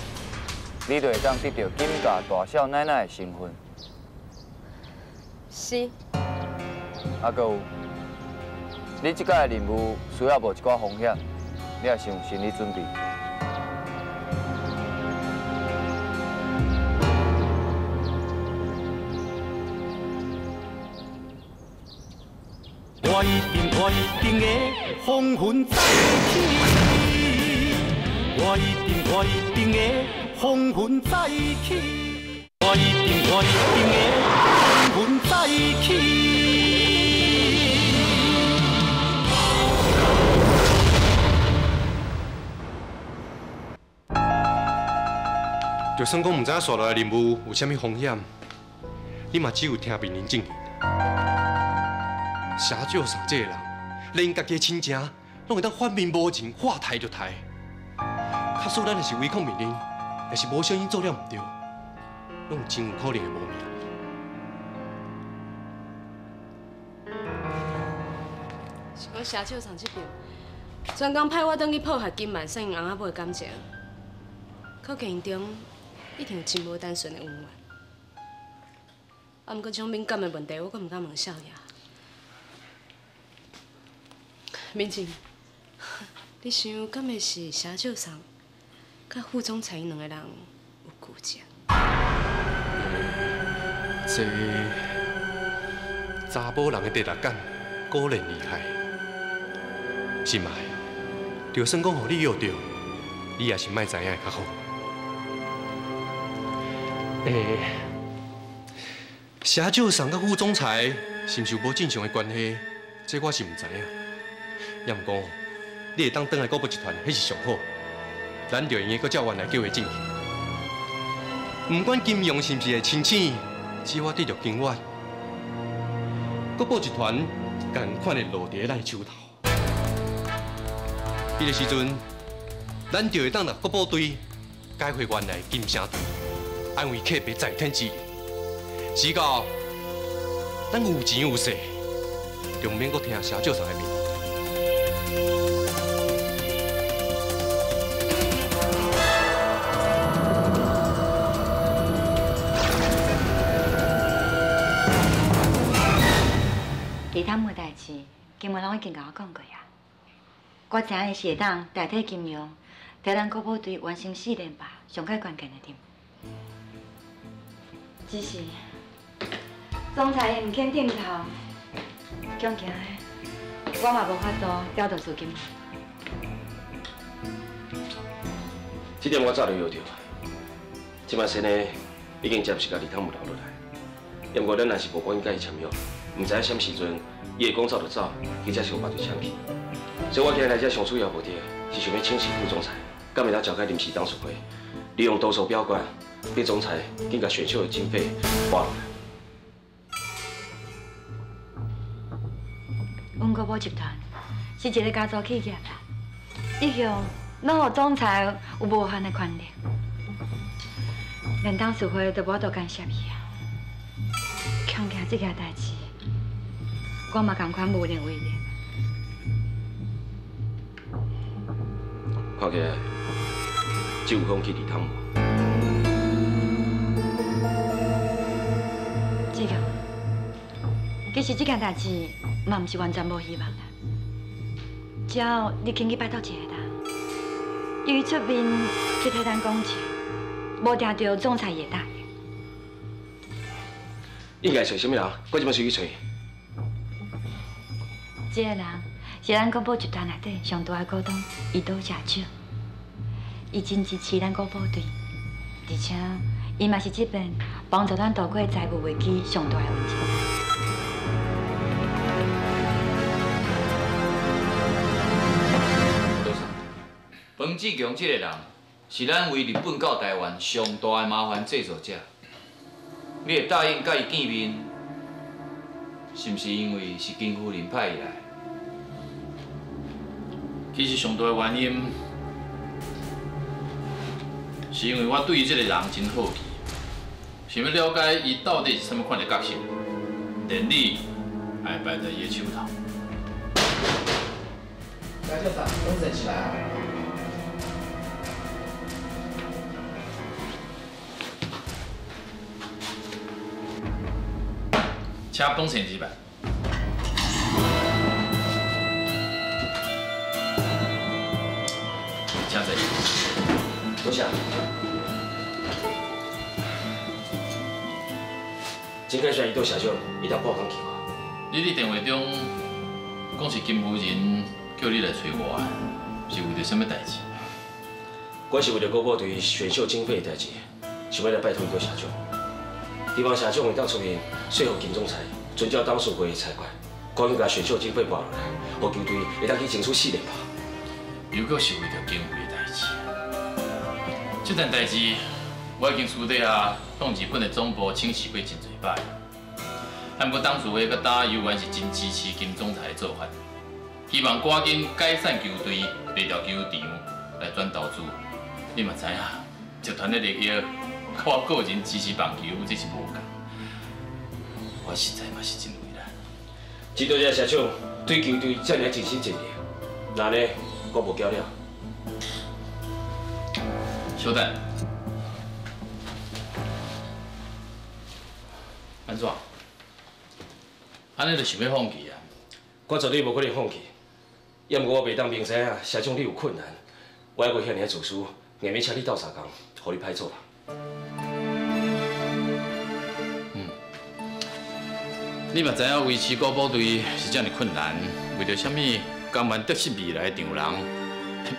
你就会当得到金家大少奶奶的身份。是。啊，阁有，你这摆的任务需要冒一寡风险，你也先有心理准备。我一定，我一定会风云再起。我一定，我一定会风云再起。我一定，我一定会风云再起。就算讲毋知影紲落来任务有啥物风险，你嘛只有听命令进行。谢少桑这个人，连家己的亲情拢会当反面无情，话刣就刣。假使咱若是违抗命令，若是无小心做了毋对，拢真有可能会无命。是讲谢少桑这边，专工派我转去破坏金万胜𪜶翁仔某的感情，可见𪜶中一定有真无单纯的恩怨。啊，毋过这种敏感的问题，我阁毋敢问少爷。明静，你想敢会是谢少桑佮副总裁𪜶两个人有勾结？这查某人的第六感果然厉害。心爱，就算讲予你约著，你也是莫知影会较好。欸，谢少桑佮副总裁是毋是有无正常的关系？这我是毋知影。也毋过，你会当转来国宝集团，彼是上好。咱就用得阁照原来计划进行。毋管金庸是毋是会清醒，只要我得到金月，国宝集团仝款会落伫咱的手头。彼个时阵，咱就会当让国宝队改回原来金城队，安慰客别在天之灵。只到咱有钱有势，就毋免阁听谢少桑的命令。李探的代志，金文拢已经共我讲过啊。我知影伊是会当代替金庸，替咱国宝队完成四连霸上盖关键的任务。只是总裁伊毋肯点头，强行的，我嘛无法度调动资金。这点我早就约著，这摆先呢已经暂时共李汤姆留落来，不过咱若是无赶紧佮伊签约，毋知影啥时阵伊会讲走就走，去接受别队请去。所以我今日来遮上主要目的是想欲请示副总裁，敢会当召开临时董事会，利用多数表决，逼总裁紧共选秀的经费拨落来。阮国宝集团是一个家族企业啦，一向攏予总裁有无限的权力，连董事会都无法度干涉伊啊。恐惊这件代志，我嘛仝款无能为力。看起来，只有放弃李汤无。志强，其实这件代志嘛，毋是完全无希望啦。只要你肯去拜托一个人，伊出面去替咱讲情，无定著总裁会答应。应该揣啥物人？我这摆随去揣。这个人是咱国宝集团内底上大的股东，伊多谢少。伊真支持咱国宝队，而且伊嘛是这边帮助咱度过财务危机上大的恩人。多谢。彭志强这个人是咱为日本到台湾上大的麻烦制造者。你会答应佮伊见面，是毋是因为是金夫人派伊来？其实上大的原因，是因为我对这个人真好奇，想欲了解伊到底是啥物款的角色，连你也会败在伊的手头。来，叫啥？拢坐起来啊！请彭先生吧。请坐。多谢。真感谢伊倒社长，伊当半工救我。你伫电话中讲是金夫人叫你来揣我的，是为著啥物代志？我是为著国宝队选秀经费的代志，想欲来拜托伊倒社长。希望社长会当出面说服金总裁，遵照董事会的裁决，赶紧共选秀经费拨落来，予球队会当去争取四连霸。又阁是为著经费的代志，这件代志我已经私底下向日本的总部请示过真济摆，啊，毋过董事会佮打犹原是真支持金总裁的做法，希望赶紧解散球队，卖掉球场来转投资。你嘛知影，集团的利益。我个人支持棒球，这是无仝。我实在嘛是真为难。真多谢社长对球队这尔尽心尽力，那呢，我无叫了。稍等，按怎？按呢就想欲放弃啊？我绝对无可能放弃，也毋过我袂当明知影社长你有困难，我犹阁遐尔自私，硬欲请你斗相共，予你歹做啦。你嘛知影维持国宝队是遮尔困难，为著啥物甘愿得失未来的丈人，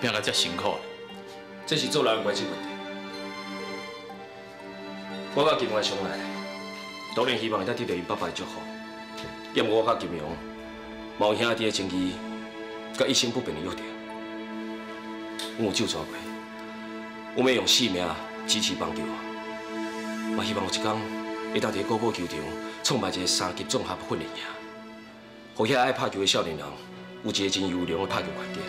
拼甲遮辛苦？这是做人原则问题。我佮金荣相爱，当然希望会当得到𪜶爸爸的祝福。也毋过我佮金荣嘛有兄弟的情义，佮一生不变的约定。阮有咒诅过，阮欲用性命支持棒球，嘛希望有一天会当伫国宝球场创办一个三级综合训练营，予遐爱拍球的少年人有一个真优良的拍球环境。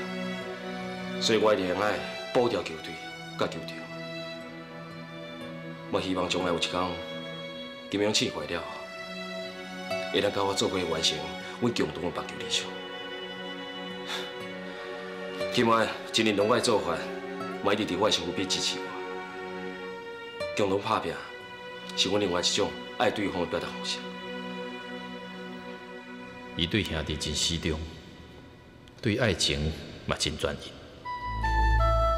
所以我一定爱保住球队佮球场。我希望将来有一天，金荣醒过了后，会当佮我做伙完成阮共同的棒球理想。金安真认同我的做法，嘛一直伫我的身躯边支持我。共同拍拼是阮另外一种爱对方的表达方式。伊对兄弟真死忠，对爱情嘛真专一，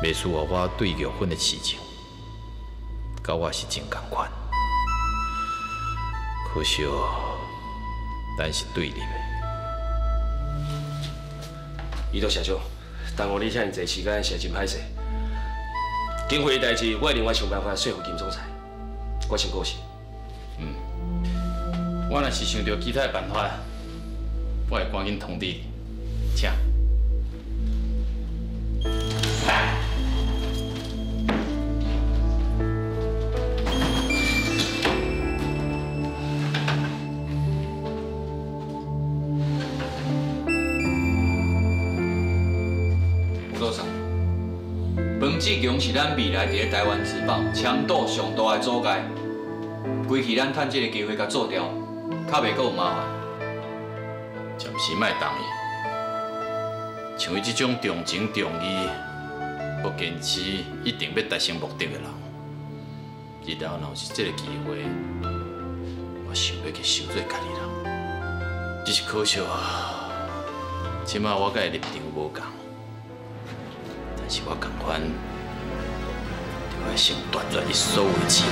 袂输予我对玉芬的痴情，佮我是真仝款。可惜，咱是对立的。伊都社长，耽误你遮尔济时间，实在真歹势。经费的代志，我会另外想办法说服金总裁。我先过身。我若是想著其他的办法，我会赶紧通知你。请。志强是咱未来伫咧台湾职棒强度上大的组界，规气咱趁这个机会共做掉，较袂阁有麻烦。暂时莫同意，像伊这种重情重义、阁坚持一定欲达成目的的人，日后若有是这个机会，我想欲去收做家己人。只是可惜啊，这摆我佮伊立场无仝，但是我仝款，就爱先断绝伊所有的机会。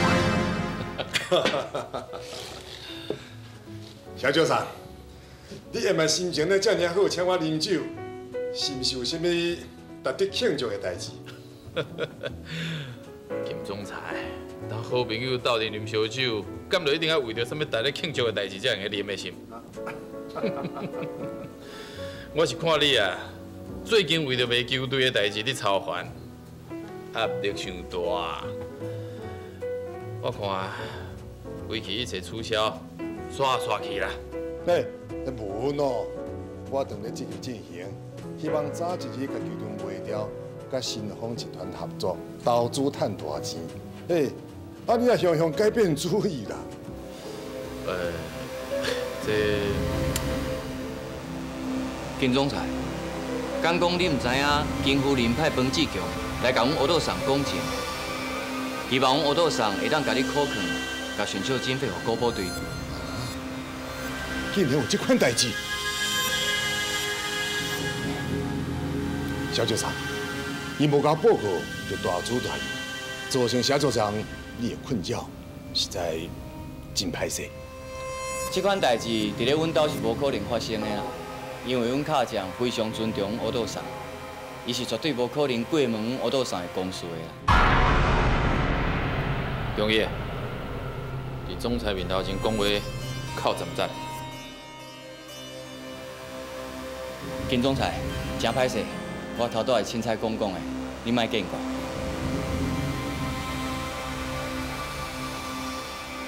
小九三，你下摆心情咧遮尔好，请我啉酒，是毋是有啥物值得庆祝的代志？金总裁，当好朋友斗阵啉烧酒，敢就一定爱为著啥物值得庆祝的代志才会用啉的是？我是看你啊，最近为著卖球队的代志咧操烦，压力伤大。我看规气一切取消，煞煞去啦。欸，无喏，我正咧积极进行，希望早一日共球场卖掉，佮新丰集团合作，投资趁大钱。欸，啊你也雄雄改变主意啦。这金总裁，敢讲你毋知影金夫人派彭志强来共阮乌道上讲情，希望阮乌道上会当共你考劝，共选秀经费予国宝队。竟然有这款代志，小九三，伊无共我报告就大主大意，造成小组长你的困扰，实在真歹势。这款代志伫咧阮兜是无可能发生的啦，因为阮卡匠非常尊重阮乌道桑，伊是绝对无可能过问阮乌道桑的公事的啦。中义，伫总裁面头前讲话，靠站赞。金总裁，真歹势，我头拄仔是凊彩讲讲的，你莫见怪。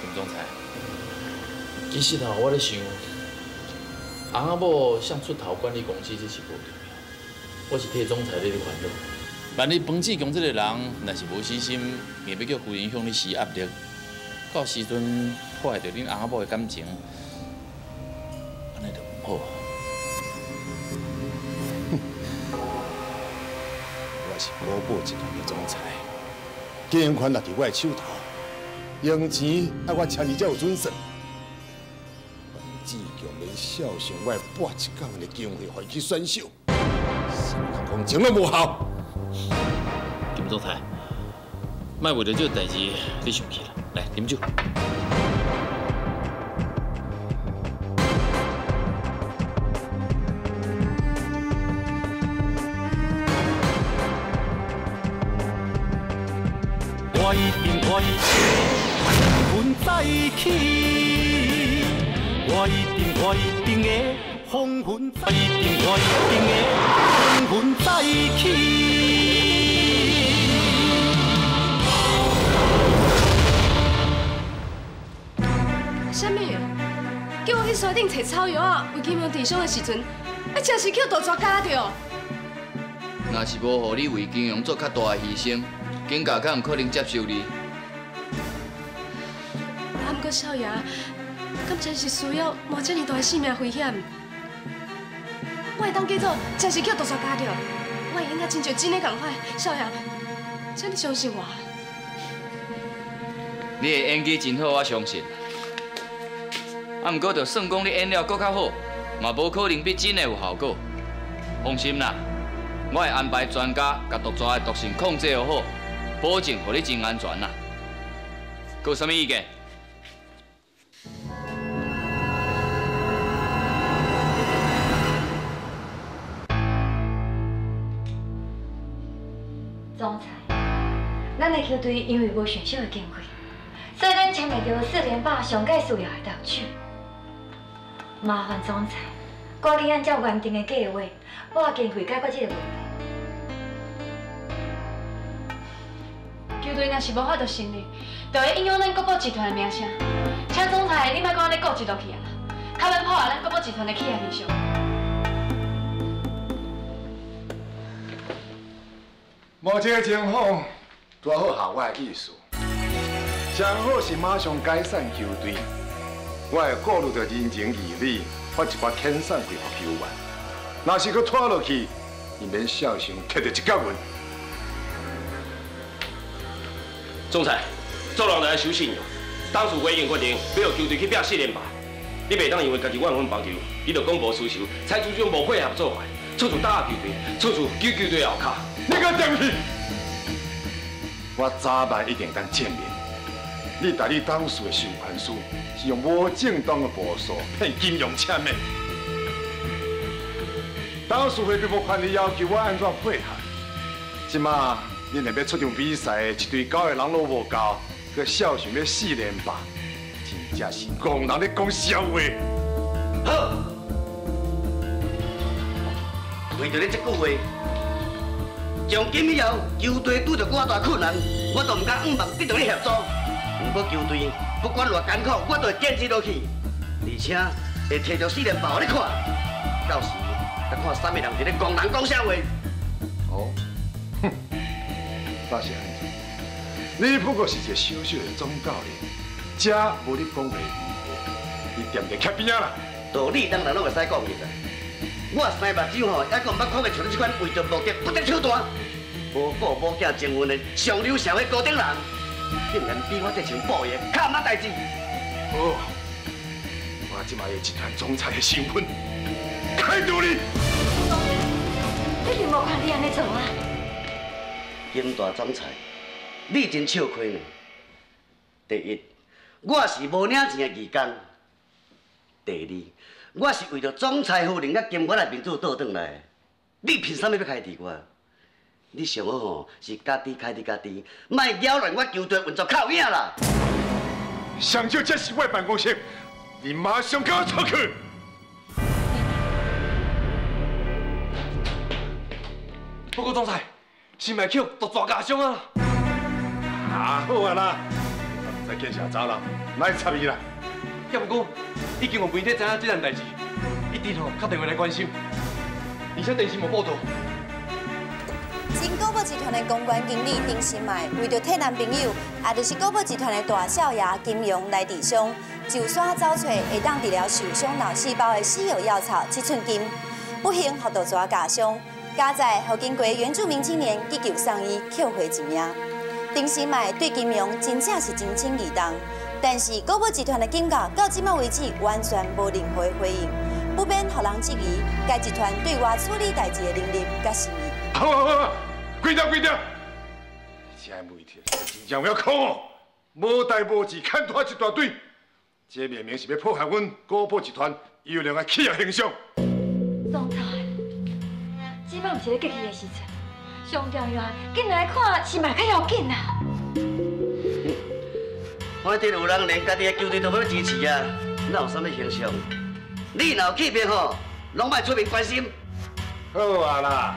金总裁，其实啊，我咧想，翁仔某想出头管理公司，这是无重要。我是替总裁咧咧烦恼。万一彭志强这个人若是无死心，硬欲叫夫人向你施压力，到时阵破坏著恁翁仔某的感情，按呢就毋好。我是国宝集团的总裁，经营权落伫我的手头，用钱爱我签字才有准算。彭志强连肖像我会拨一工的经费，予伊去选秀，啥物人讲情拢无效。金总裁，莫为著这个代志你生气啦，来啉酒。我一定会风云再起，我一定我一定会风云再，一定我一定会风云再起。啥物？叫我去山顶采草药仔，为金阳治伤的时阵，啊，真是叫大蛇咬著。若是无予你为金阳做较大的牺牲，警家敢有可能接受你？啊，毋过少爷，敢真是需要冒这尔大的性命危险？我会当叫做真是叫毒蛇咬著，我会演甲亲像真的仝款。少爷，请你相信我。你的演技真好，我相信。啊，毋过就算讲你演了阁较好，嘛无可能比真的有效果。放心啦，我会安排专家共毒蛇的毒性控制好，保证予你真安全啦。阁有啥物意见？总裁，咱的球队因为无选秀的经费，所以咱签袂著四连霸上盖需要的投手。麻烦总裁，赶紧按照原定的计划，拨经费解决这个问题。球队若是无法度成立，就会影响咱国宝集团的名声。请总裁，你莫阁按呢固执落去啊，较免破坏咱国宝集团的企业形象。无目前的情况拄好合我的意思，上好是马上解散球队，我会顾虑到人情义理，发一寡遣散费予球员。若是阁拖落去，伊免笑想摕著一角银。总裁，做人就爱守信用。董事会已经决定欲予球队去拼四连霸，你袂当因为家己怨恨别球，你就讲无私仇，采取这种无配合做法，处处打压球队，处处揪球队后跤。你阁掂去！我早晚一定会当证明，你代理董事的授权书是用无正当的步数骗金融签的。董事会并无权利要求我按怎配合。这马恁连欲出场比赛的一队9个人拢无够，阁笑想欲四连霸，真正是戆人咧讲笑话。好，为著你这句话，从今以后球队拄著偌大困难，我都毋敢向望得到你协助。毋过球队不管偌艰苦，我都会坚持落去，而且会摕著四连霸予你看。到时再看啥物人伫咧戆人讲啥话。哦，哼，那是按怎？你不过是一个小小的总教练，这无你讲话余地，你踮伫徛边仔啦。道理当然拢会使讲的啦。我生目睭吼，犹阁毋捌看过像你这款为著目的不择手段、无顾某囝情分的上流社会高等人，竟然比我这穿布的较毋捌代志。好，我这摆以集团总裁的身份开除你。你并无权利按呢做啊！金大总裁，你真笑亏呢。第一，我是无领钱的义工；第二，我是为著总裁夫人佮金元的面子倒转来的。你凭啥物欲开除我？你上好吼是家己开除家己，莫扰乱我球队运作靠影啦。上少这是我的办公室，你马上给我出去！报告总裁，新麦去予大家伤啊！啊，好啊啦，我毋知见啥走人，莫插伊啦。也毋过已经予媒体知影这件代志，一定吼敲电话来关心，而且电视嘛报道。前高宝集团的公关经理丁新迈，为著替男朋友，也就是高宝集团的大少爷金融来治伤，就煞走揣会当治疗受伤脑细胞的稀有药草七寸金，不幸予杜蛇咬伤，加在予经过原住民青年急救送医，捡回一命。丁新迈对金融真正是真情义重，但是高宝集团的警告到这摆为止完全无任何回应，不免予人质疑该集团对外处理代志的能力佮诚意。好好好，关掉关掉！这媒体真正有可哦，无代无志，牵拖一大堆，这明明是欲破坏阮高宝集团优良的企业形象。总裁，这摆毋是咧激气的时阵，上重要，紧来看是嘛较要紧啊！反正有人连家己的球队都欲支持啊，哪有啥物形象？你若有气魄吼，拢莫出面关心。好啊啦，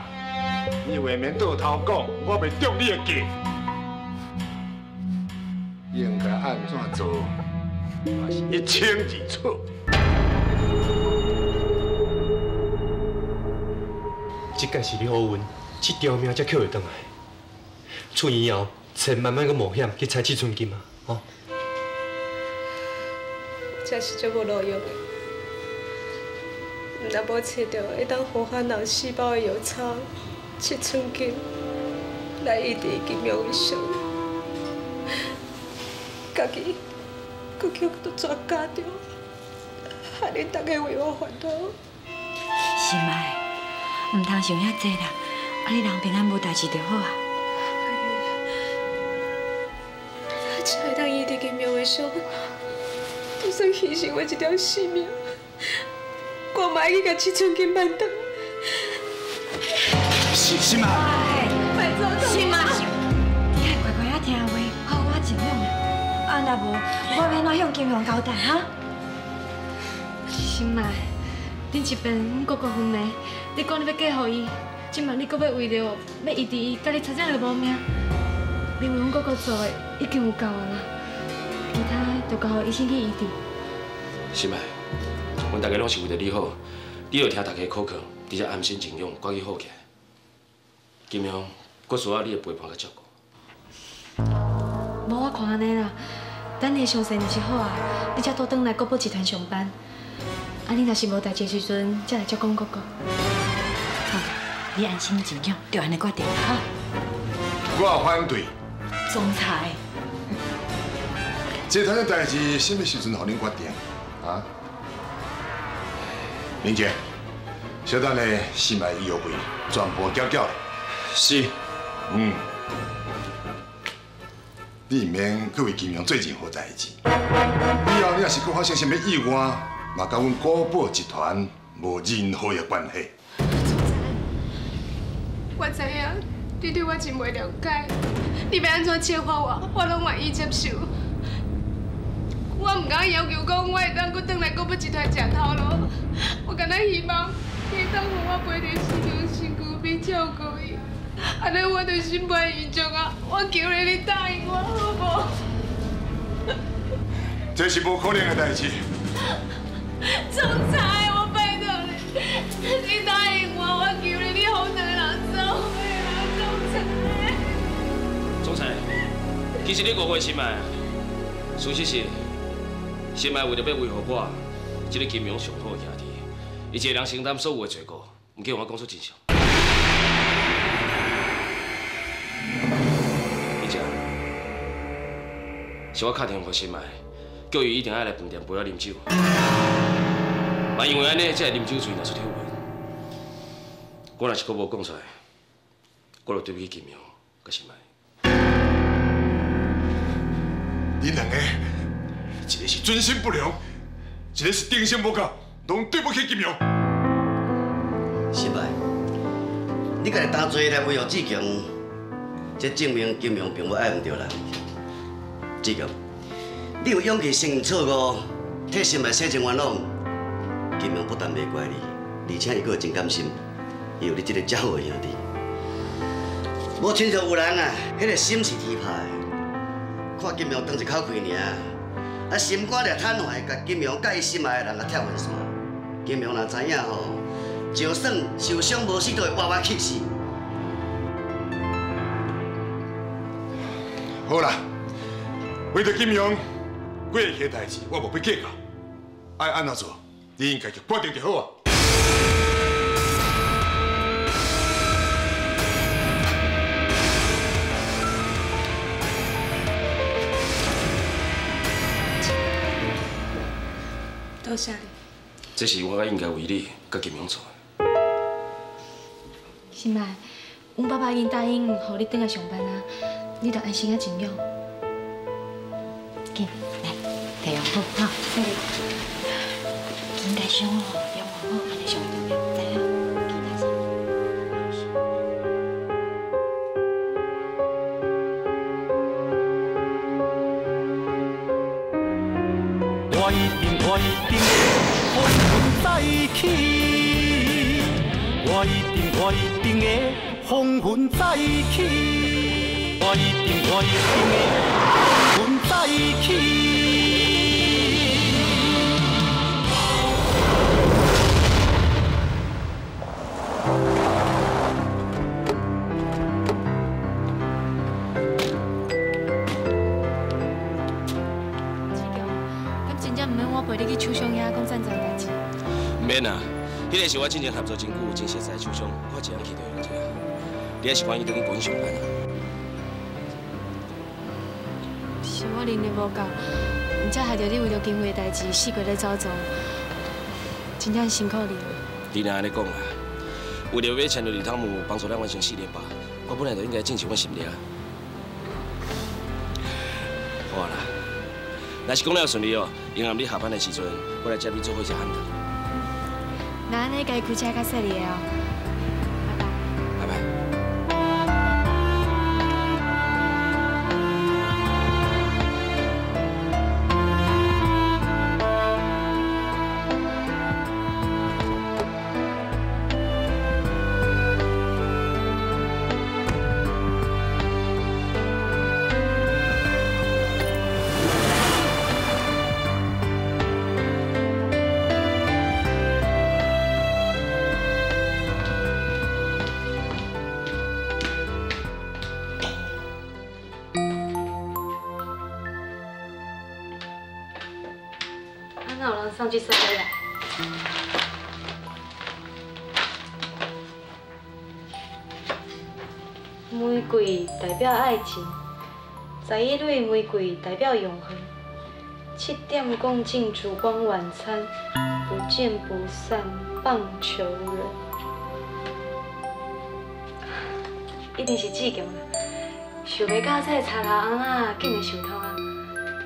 你话免倒头讲，我袂中你的计。应该按怎做，我是一清二楚。这届是你好运，这条命才捡会转来。出院后，千万莫阁冒险去采七寸金啊！吼。这是足无路用的，若无揣著会当活化脑细胞的药草七寸金来医治金融的伤，家己阁去予蛇咬著，害恁逐家为我烦恼。心爱，毋通想遐济啦，啊你人平安无代志就好啊。才会当医治金融的伤，就算牺牲我一条性命，我嘛爱去共七寸金挽转。心爱，心爱，你爱乖乖仔听话，好好静养啦。啊，若无，我欲按怎向金荣交代哈？心爱，顶一遍阮哥哥昏迷，你讲你欲嫁予伊，这摆你阁欲为著欲医治伊，共你差点就无命。你为阮哥哥做的已经有够啊啦，其他就交予医生去医治。心爱，阮大家拢是为著你好，你著听大家苦劝，伫遮安心静养，赶紧好起来。金香，阁需要你的陪伴佮照顾。无我看按呢啦，等你伤势若是好啊，你才倒转来国宝集团上班。啊，你若是无代志的时阵，才来照顾哥哥。好，你安心静养，就按呢决定哈。我反对。总裁。这摊的代志，什么时阵予恁决定？啊？林姐，小等下新买医药费全部缴缴。是。嗯。你毋免阁为金阳做任何代志。以后你若是阁发生啥物意外，嘛佮阮国宝集团无任何的关系。总裁，我知影你对我真袂了解，你欲按怎惩罚我，我拢愿意接受。我毋敢要求讲我会当阁转来国宝集团食头路，我干焦希望你会当予我陪伫身身躯边照顾伊，按呢我就心满意足啊！我求你，你答应我好无？这是无可能的代志。总裁，我拜托你，你答应我，我求你，你予两个人做伙啦，总裁。总裁，其实你误会心爱，事实是，心爱为著欲维护我这个金融上好的兄弟，伊一个人承担所有的罪过，毋叫我讲出真相。李姐，是我敲电话予心爱，叫伊一定爱来饭店陪我啉酒。嘛因为按呢，才会啉酒醉，若出体晕。我若是阁无讲出来，我就对不起金阳佮心爱。恁两个，一个是存心不良，一个是定性无够，拢对不起金阳。心爱，你家己担罪来维护志强，这证明金阳并无爱毋著人。志强，你有勇气承认错误，替心爱洗清冤枉，金阳不但袂怪你，而且伊阁会真甘心，伊有你这个遮好的兄弟。无亲像有人啊，彼个心是铁拍的，看金阳长一口气尔，啊心肝掠坦怀，共金阳佮伊心爱的人共拆分线。金阳若知影吼，就算受伤无死，都会活活气死。好啦，为著金阳，过去的代志我无欲计较，爱按怎做，你𪜶家己决定就好啊。多谢你。这是我应该为你佮金阳做的。心爱，阮爸爸已经答应予你转来上班啊，你著安心仔静养。紧，来，提用好，哈，紧来上哦，用好，按呢上重要，知影？紧来上。我一定，我一定会风云再起。我一定，我一定会风云再起。我一定，我一定会风云再起。陪你去厂商遐讲赞助代志。毋免啦，彼个是我之前合作真久、真熟似的厂商，我一个人去就用者。你还是欢喜转去公司上班啊？是我能力无够，毋才害著你为著经费的代志四界咧走走，真正辛苦你了。你若按呢讲啦，为著欲签约李汤姆帮助咱完成4连霸，我本来就应该尽一份心力啊。好啦。若是讲了顺利哦，明暗你下班的时阵，我来接你做伙食汉堡。那按呢，家己开车较细腻的哦。拜拜。拜。哪有人送这束花来？玫瑰代表爱情，11蕊玫瑰代表永恒。7点共进烛光晚餐，不见不散。棒球人，一定是志强啦！想袂到这个贼头翁仔竟然想通啊，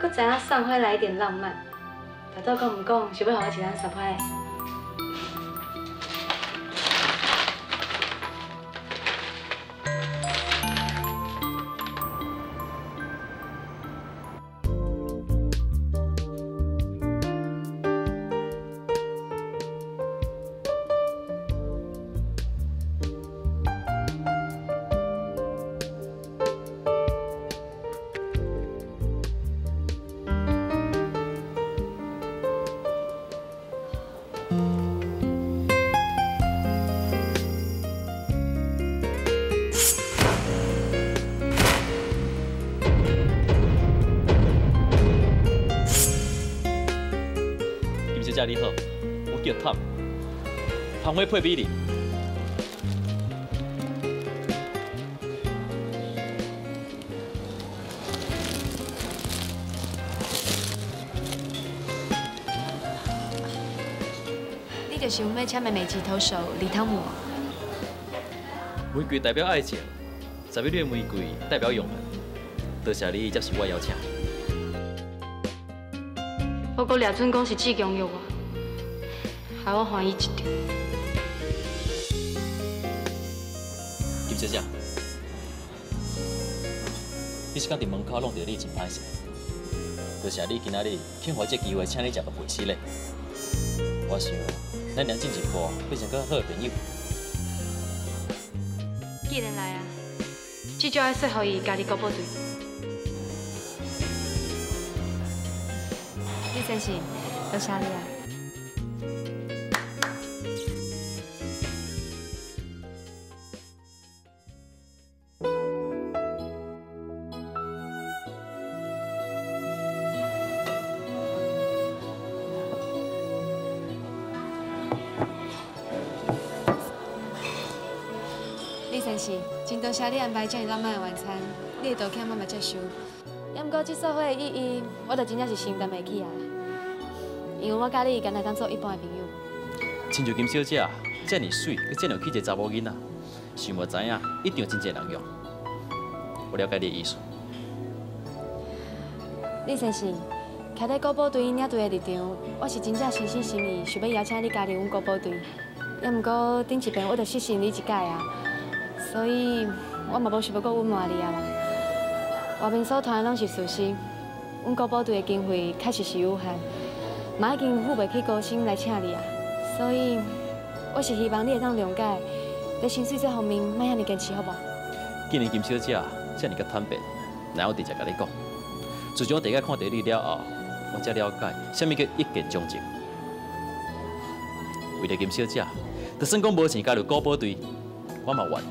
阁知影送花来一点浪漫。头拄讲毋讲，是欲予我一个 surprise。小姐你好，我叫汤，芳花配美丽。你就是阮欲签的美籍投手李汤姆。玫瑰代表爱情，11蕊玫瑰代表永恒。多谢你接受我邀请。我阁掠准讲是志强约我，害我欢喜一场。金小姐，你是敢伫门口弄著你真歹势？多谢你今仔日肯予这机会，请你食个陪死礼。我想，咱俩进一步变成阁好的朋友。既然来啊，至少爱说服伊加入国宝队。李先生，多谢你啊！李先生，真多谢你安排这么浪漫的晚餐，你的道歉我嘛接受。也毋过这束花的意义，我就真正是承担袂起啊。因为我佮你干焦当做一般的朋友。亲像金小姐这么媠，阁这么有气质查某囡仔，想无知影一定有真济人用。我了解你的意思。李先生，徛在国宝队领队的立场，我是真正诚心诚意想欲邀请你加入阮国宝队。也毋过顶一遍我就失信你一摆啊，所以我嘛无想欲阁隐瞒你啊啦。外面所传的拢是事实，阮国宝队的经费确实是有限。嘛已经付袂起高薪来请你啊，所以我是希望你会当谅解，在薪水这方面莫遐尔坚持，好无？既然金小姐这尔佮坦白，那我直接共你讲，自从我第一摆看著你了后，我才了解啥物叫一见钟情。为了金小姐，就算讲无钱加入国宝队，我嘛愿。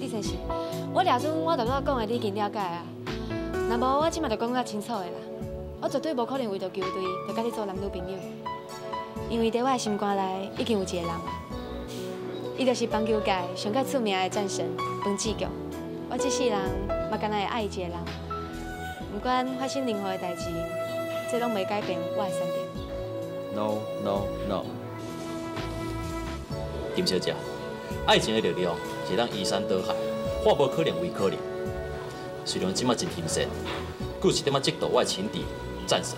李先生，我掠准我头拄仔讲的，你已经了解啊。若无我这马就讲较清楚的啦。我绝对无可能为著球队就佮你做男女朋友，因为伫我的心肝内已经有一个人啊，伊就是棒球界上较出名的战神彭志强。我这世人嘛干焦会爱伊一个人，不管发生任何的代志，这拢袂改变我的选择。 No no no，金小姐，爱情的力量是当移山倒海，化无可能为可能。虽然这马真欣羡，阁有一点仔嫉妒我的情敌。战神，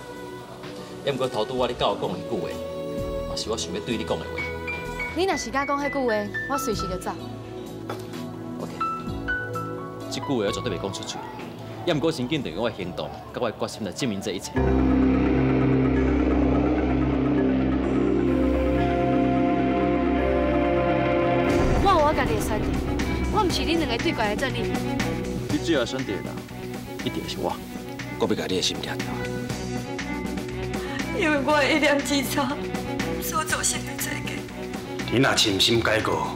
也毋过头拄仔你佮我讲的彼句话，嘛是我想欲对你讲的话。你若是敢讲彼句话，我随时就走。 OK，这句话我绝对袂讲出嘴，也毋过先紧就用我的行动，佮我的决心来证明这一切。我有我家己的选择，我毋是恁两个对决的战利品。你最后选择的人，一定是我。我欲共你的心掠著。因为我的一念之差所造成的这个。你若深心改过，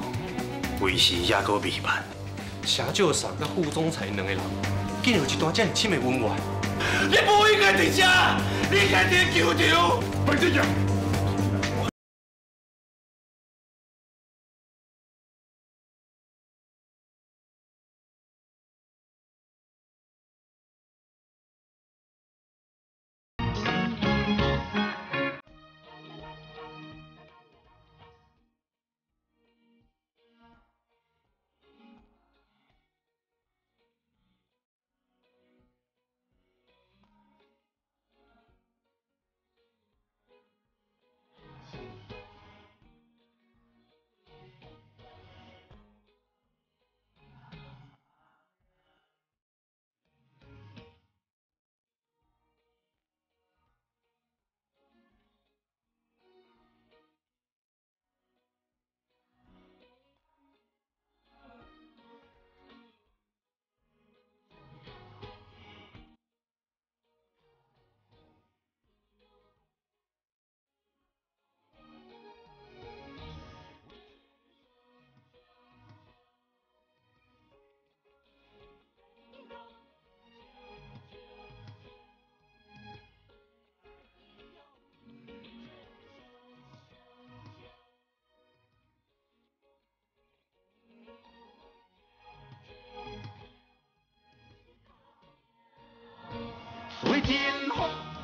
为时犹阁未晚。谢少桑佮副总裁两个人，竟然有一段这么深的恩怨。你不应该伫遮，你应该伫球场。彭志强。随阵风。